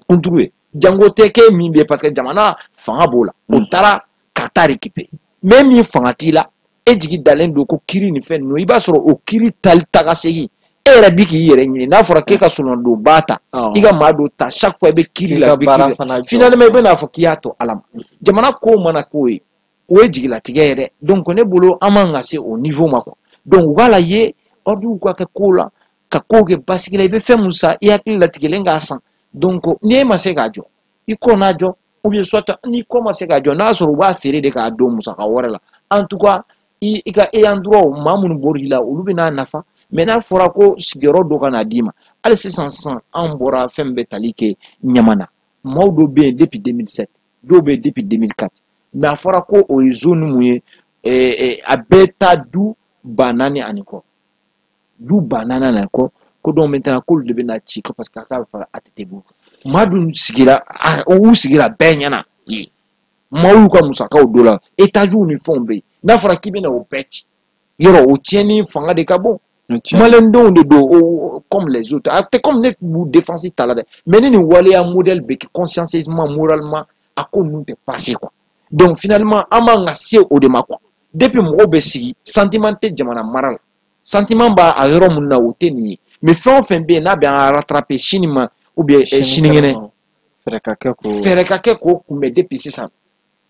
Speaker 2: kunturu ye, jango tɛ kɛ min bɛ, parce que jamana fanga b'o la, o taara ka taa récupérer. Mais min fanga t'i la, e jigi dalen don ko kiiri ni fɛn ninnu, i b'a sɔrɔ o kiiri tali taga segin, e yɛrɛ bi k'i yɛrɛ ɲini. N'a fɔra k'e ka solondonba ta, i ka maa dɔ ta, chaque fois i bɛ kiiri la, i bɛ kiiri la, finalement i bɛn'a fɔ k'i y'a to Ala ma. Jamana ko mana k'o ye, o ye jigilatigɛ ye dɛ. Donc ne bolo, an man ka se o niveau ma quoi. Donc u k'a lajɛ, ordre ka kɛ ko la, ka kow kɛ basigi la. I bɛ fɛn mun san, i hakili latigɛlen k'a san. Donc ni e ma se k'a jɔ, i kɔ n'a jɔ, ou bien soit n'i kɔ ma se k'a jɔ, n'a sɔrɔ u b'a feere de k'a don musaka wɛrɛ la, en tout cas i ka ayant droit, maa minnu bɔr'i la, olu bɛ n'a nafa. Mais n'a fɔra ko sigiyɔrɔ dɔ ka na d'i ma, hali sisan sisan an bɔra fɛn bɛ tali kɛ Ɲamana, maaw dɔw bɛ yen depuis 2007, dɔw bɛ yen depuis 2004, mais a fɔra ko o ye zone mun ye, a bɛɛ taa du 4000 ani kɔ, du 4000 ani kɔ, ko donc maintenant k'olu de bɛna ci ko parce que a k'a bɛ fara ATT bolo. Maa dun sigira, u sigira bɛɛ ɲɛna yen, maaw y'u ka musakaw don la, étages ni fɛnw bɛ yen. N'a fɔra k'i bɛna o bɛɛ ci, yɔrɔ o tiɲɛni fanga de ka bon. Maliyɛndenw de don comme les autres. A tɛ comme ne b'u défense ta la dɛ, mais ni nin waleya modèle bɛ kɛ consciencieusement, moralement, a ko ninnu tɛ passer quoi. Donc finalement an man ka se o de ma quoi. Depuis mɔgɔw bɛ sigi, sentiment tɛ jamana mara la, sentiment b'a a yɔrɔ mun na, o tɛ nin ye. Mais fɛn o fɛn bɛ yen n'a bɛ an rattraper sini ma ou bien sinikɛnɛ, fɛɛrɛ ka kɛ k'o kunbɛn depuis sisan,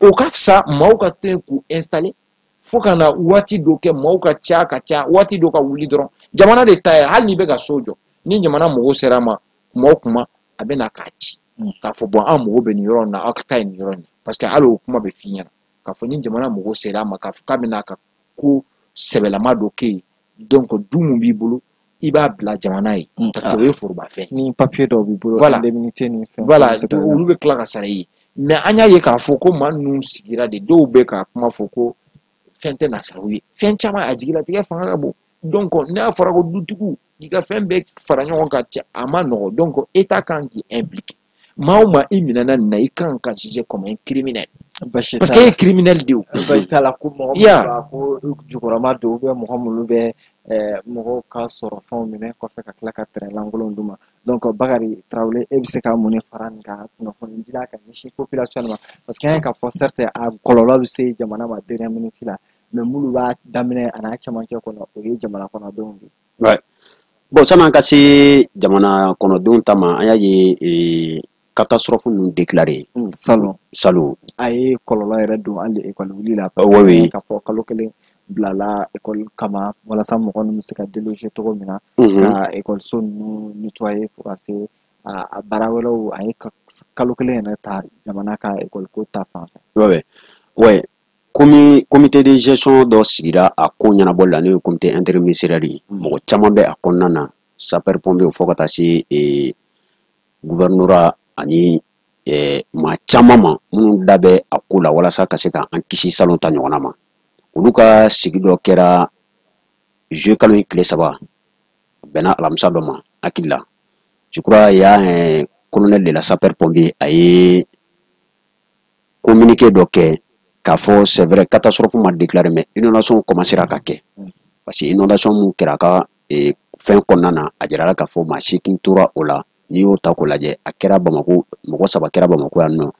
Speaker 2: o ka fisa. Maaw ka to yen k'u installer fo ka na waati dɔ kɛ, maaw ka ca ka ca, waati dɔ ka wuli dɔrɔn. Jamana de ta ye, hali n'i bɛ ka so jɔ, ni jamana mago sera a ma kuma o kuma, a bɛ na k'a ci k'a fɔ bon, an mago bɛ nin yɔrɔ in na, aw ka taa nin yɔrɔ in na. Parce que hali o kuma bɛ f'i ɲɛna k'a fɔ ni jamana mago sera a ma, k'a fɔ k'a bɛna ka ko sɛbɛlama dɔ kɛ yen, donc du mun b'i bolo, i b'a bila jamana ye, parce que o ye forobafɛn.
Speaker 1: Ni papier dɔw b'i bolo,
Speaker 2: voilà,
Speaker 1: indemnité ni fɛn.
Speaker 2: Voilà, olu bɛ tila ka sara i ye. Mais an y'a ye k'a fɔ ko maa ninnu sigira de, dɔw bɛ ka kuma fɔ ko fɛn tɛ na sara u ye, fɛn caman a jigilatigɛ fanga ka bon. Donc n'a fɔra ko dutigiw k'i ka fɛn bɛɛ fara ɲɔgɔn kan, cɛ, a ma nɔgɔ. Donc État kan k'i impliquer. Maa o maa i minɛna nin na, i kan ka juger comme un criminel, parce que e ye criminel de ye o.
Speaker 1: Basi t'a la. Ko mɔgɔ minnu b'a ko jukɔrɔma don, ou bien mɔgɔ minnu bɛ mɔgɔw ka sɔrɔ fɛnw minɛ kɔfɛ ka tila ka tɛrɛn lankolon d'u ma. Donc Bakari Tarawele, e bɛ se ka mun de fara nin kan kunnafoni dila ka ɲɛsin population ma? Parce que an ye k'a fɔ, certes, a kɔlɔlɔ bɛ se jamana ma dernière minute la, mais minnu b'a daminɛ a n'a cɛmancɛ kɔnɔ, o ye jamana kɔnɔdenw de ye.
Speaker 3: Ouais. Bon, sani an ka se jamana kɔnɔdenw ta ma, an y'a ye catastrophe ninnu déclaré
Speaker 1: salon.
Speaker 3: Salon.
Speaker 1: A ye kɔlɔlɔ yɛrɛ don hali école wuli la, parce que k'a fɔ kalo kelen bilala école kama walasa mɔgɔ ninnu bɛ se ka déloger cogo min na, ka école ninnu nettoyer, fo ka se a baara wɛrɛw. A ye kalo kelen yɛrɛ ta jamana ka école ko ta fan fɛ.
Speaker 3: Ouais. Comité de gestion dɔ sigira a ko ɲɛnabɔli la, n'o ye comité interministériel ye. Mɔgɔ caman bɛ a kɔnɔna na, sapeur pompier fo ka taa se gouvernorat ani maa caman ma minnu da bɛ a ko la walasa ka se k'an kisi salon ta ɲɔgɔnna ma. Olu ka sigi dɔ kɛra juillet kalo in tile 3, a bɛnna alamisa dɔ ma hakili la. Je crois il y a un colonel de la sapeur pompier, a ye communiqué dɔ kɛ k'a fɔ c'est vrai, catastrophe ma déclaré, mais inondation commencera ka kɛ, parce que inondation mun kɛra a ka fɛn kɔnɔna na, a jirala k'a fɔ maa 8 tora o la. N'i y'o ta k'o lajɛ, a kɛra Bamako, mɔgɔ 3 kɛra Bamako yan nɔ,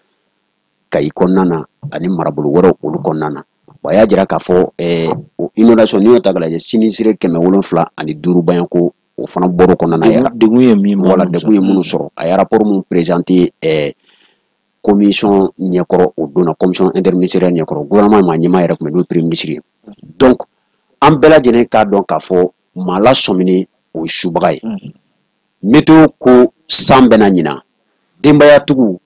Speaker 3: Kayi kɔnɔna na ani marabolo wɛrɛw olu kɔnɔna na. Wa a y'a jira k'a fɔ o inondation, n'i y'o ta k'a lajɛ, sinistré 705 bayanko, o fana bɔr'o kɔnɔna na.
Speaker 2: Degun ye min
Speaker 3: Voilà, degun ye minnu sɔrɔ, a ye rapport mun présenté. commission ɲɛkɔrɔ o don na, commission interministérielle ɲɛkɔrɔ, gouvernement maa ɲɛmaa yɛrɛ tun bɛ, n'o ye premier ministre ye. Donc an bɛɛ lajɛlen k'a dɔn k'a fɔ maa lasɔmini o ye subaga ye. Météo ko san bɛna ɲina, denbayatigiw,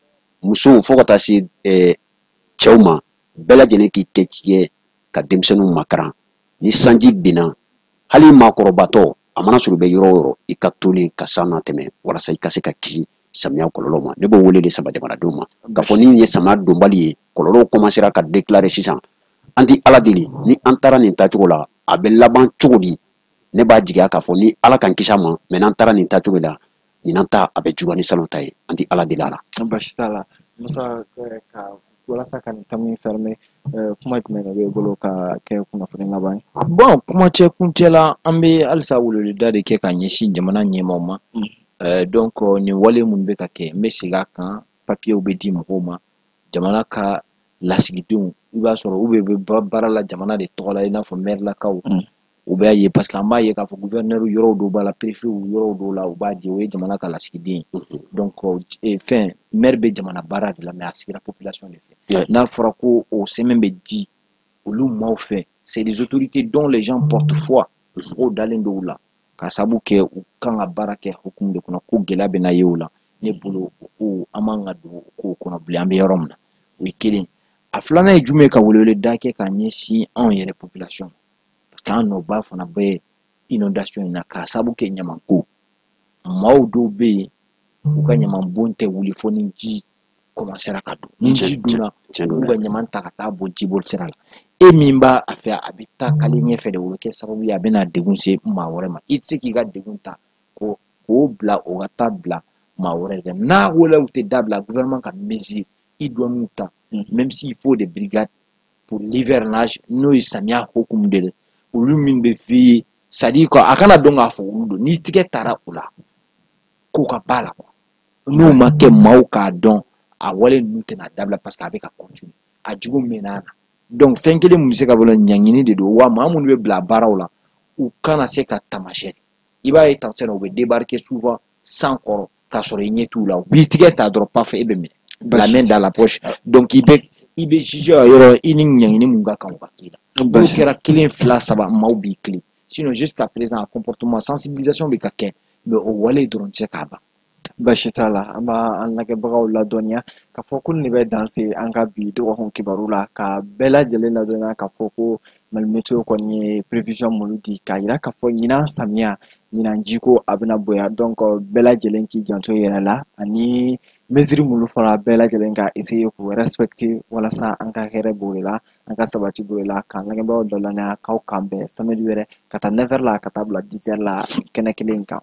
Speaker 3: musow, fo ka taa se cɛw ma, bɛɛ lajɛlen k'i kɛ tigɛ ka denmisɛnninw makaran. Ni sanji binna, hali maakɔrɔbatɔ, a mana sɔrɔ i bɛ yɔrɔ o yɔrɔ, i ka toli ka san natɛmɛ walasa i ka se ka kisi samiya kɔlɔlɔ ma. Ne b'o wele de sama jamanadenw ma k'a fɔ ni nin ye samiya donbali ye, kɔlɔlɔw commencera ka déclarer sisan. An ti Ala deli, ni an taara nin taacogo la, a bɛ laban cogo di? Ne b'a jigiya k'a fɔ ni Ala k'an kisi a ma, mais n'an taara nin taacogo la, ɲinan ta a bɛ juguya ni salon ta ye. An ti Ala deli a la.
Speaker 1: Basi t'a la. Musa, ka walasa ka nin thème fermer, kuma jumɛn de b'e bolo ka kɛ kunnafoni laban ye?
Speaker 2: Bon, kuma cɛ kuncɛ la, an bɛ halisa weleweleda de kɛ ka ɲɛsin jamana ɲɛmaaw ma. Donc nin wale minnu bɛ ka kɛ, n bɛ segin a kan, papiyew bɛ di mɔgɔw ma, jamana ka lasigidenw, i b'a sɔrɔ u bɛ baara la jamana de tɔgɔ la, i n'a fɔ maire-lakaw. U b'a ye, parce que an b'a ye k'a fɔ gouverneur yɔrɔw dɔw b'a la, préfet yɔrɔw dɔw la, u b'a di, o ye jamana ka lasigiden ye. Donc fɛn maire bɛ jamana baara de la, mais a sigira population de fɛ. N'a fɔra ko o sɛbɛn bɛ di olu maaw fɛ, c'est des autorités dont les gens portent foi, mɔgɔw dalen don u la, ka sababu kɛ u kan ka baara kɛ hukumu de kɔnɔ, ko gɛlɛya bɛ na ye o la. Ne bolo, o ko an man ka don o kow kɔnɔ bilen, an bɛ yɔrɔ min na. O ye kelen. A filanan ye jumɛn ye? Ka weleweleda kɛ ka ɲɛsin anw yɛrɛ population ma, parce que an nɔba fana bɛ inondation in na k'a sababu kɛ ɲamanko. Maaw dɔw bɛ yen, u ka ɲamanbɔn tɛ wuli fo ni ji commencera ka don. Ni ji donna, u b'u ka ɲaman ta ka taa bɔn jiboli sira la. E min b'a a fɛ, a bɛ taa kale ɲɛfɛ de, o bɛ kɛ sababu ye a bɛna degun se maa wɛrɛ ma. I tɛ se k'i ka degun ta ko k'o bila o ka taa bila maa wɛrɛ de. N'a walew tɛ dabila, gouvernement ka mesure idoine ta, même s'il faut des brigades pour l'hivernage, n'o ye samiya hukumu de ye, olu min bɛ veiller, c'est à dire que a kana dɔn k'a fɔ olu don. N'i tigɛ taara o la, k'o ka ba la quoi. N'o ma kɛ, maaw k'a dɔn a wale ninnu tɛna dabila, parce que a bɛ ka continuer, a jugu mɛnna a na. Donc fɛn kelen min bɛ se ka bɔ ɲangini de don wa, maa minnu bɛ bila baaraw la, u kana se ka tamasiyɛn. I b'a ye tamasiyɛn na, u bɛ débarquer souvent san kɔrɔ k'a sɔrɔ i ɲɛ t'u la, u b'i tigɛ ta dɔrɔn, paf, e bɛ minɛ, la main dans la poche. Donc i bɛ juger a yɔrɔ, i ni ɲangini mun ka kan, o ka k'i la. N'o kɛra kelen, fila, saba, maaw b'i tilen. Sinon, jusqu'à présent, a comportement, sensibilisation bɛ ka kɛ, mais o wale dɔrɔn tɛ se k'a ban.
Speaker 1: Basi t'a la. An b'a an lajɛbagaw ladɔnniya k'a fɔ ko nin de bɛ dan se an ka bi dɔgɔkun kibaru la, ka bɛɛ lajɛlen ladɔnniya k'a fɔ ko Mali Météo kɔni ye prévision minnu di k'a yira k'a fɔ ɲinan samiya, ɲinan jiko a bɛna bonya. Donc bɛɛ lajɛlen k'i janto i yɛrɛ la, ani mesure minnu fɔra, bɛɛ lajɛlen ka essayer k'u respecter walasa an ka hɛrɛ b'o de la, an ka sabati b'o de la. K'an lajɛbagaw ladɔnniya k'aw kan bɛn samedi wɛrɛ ka taa 9h la ka taa bila 10h la, kɛnɛ kelen kan.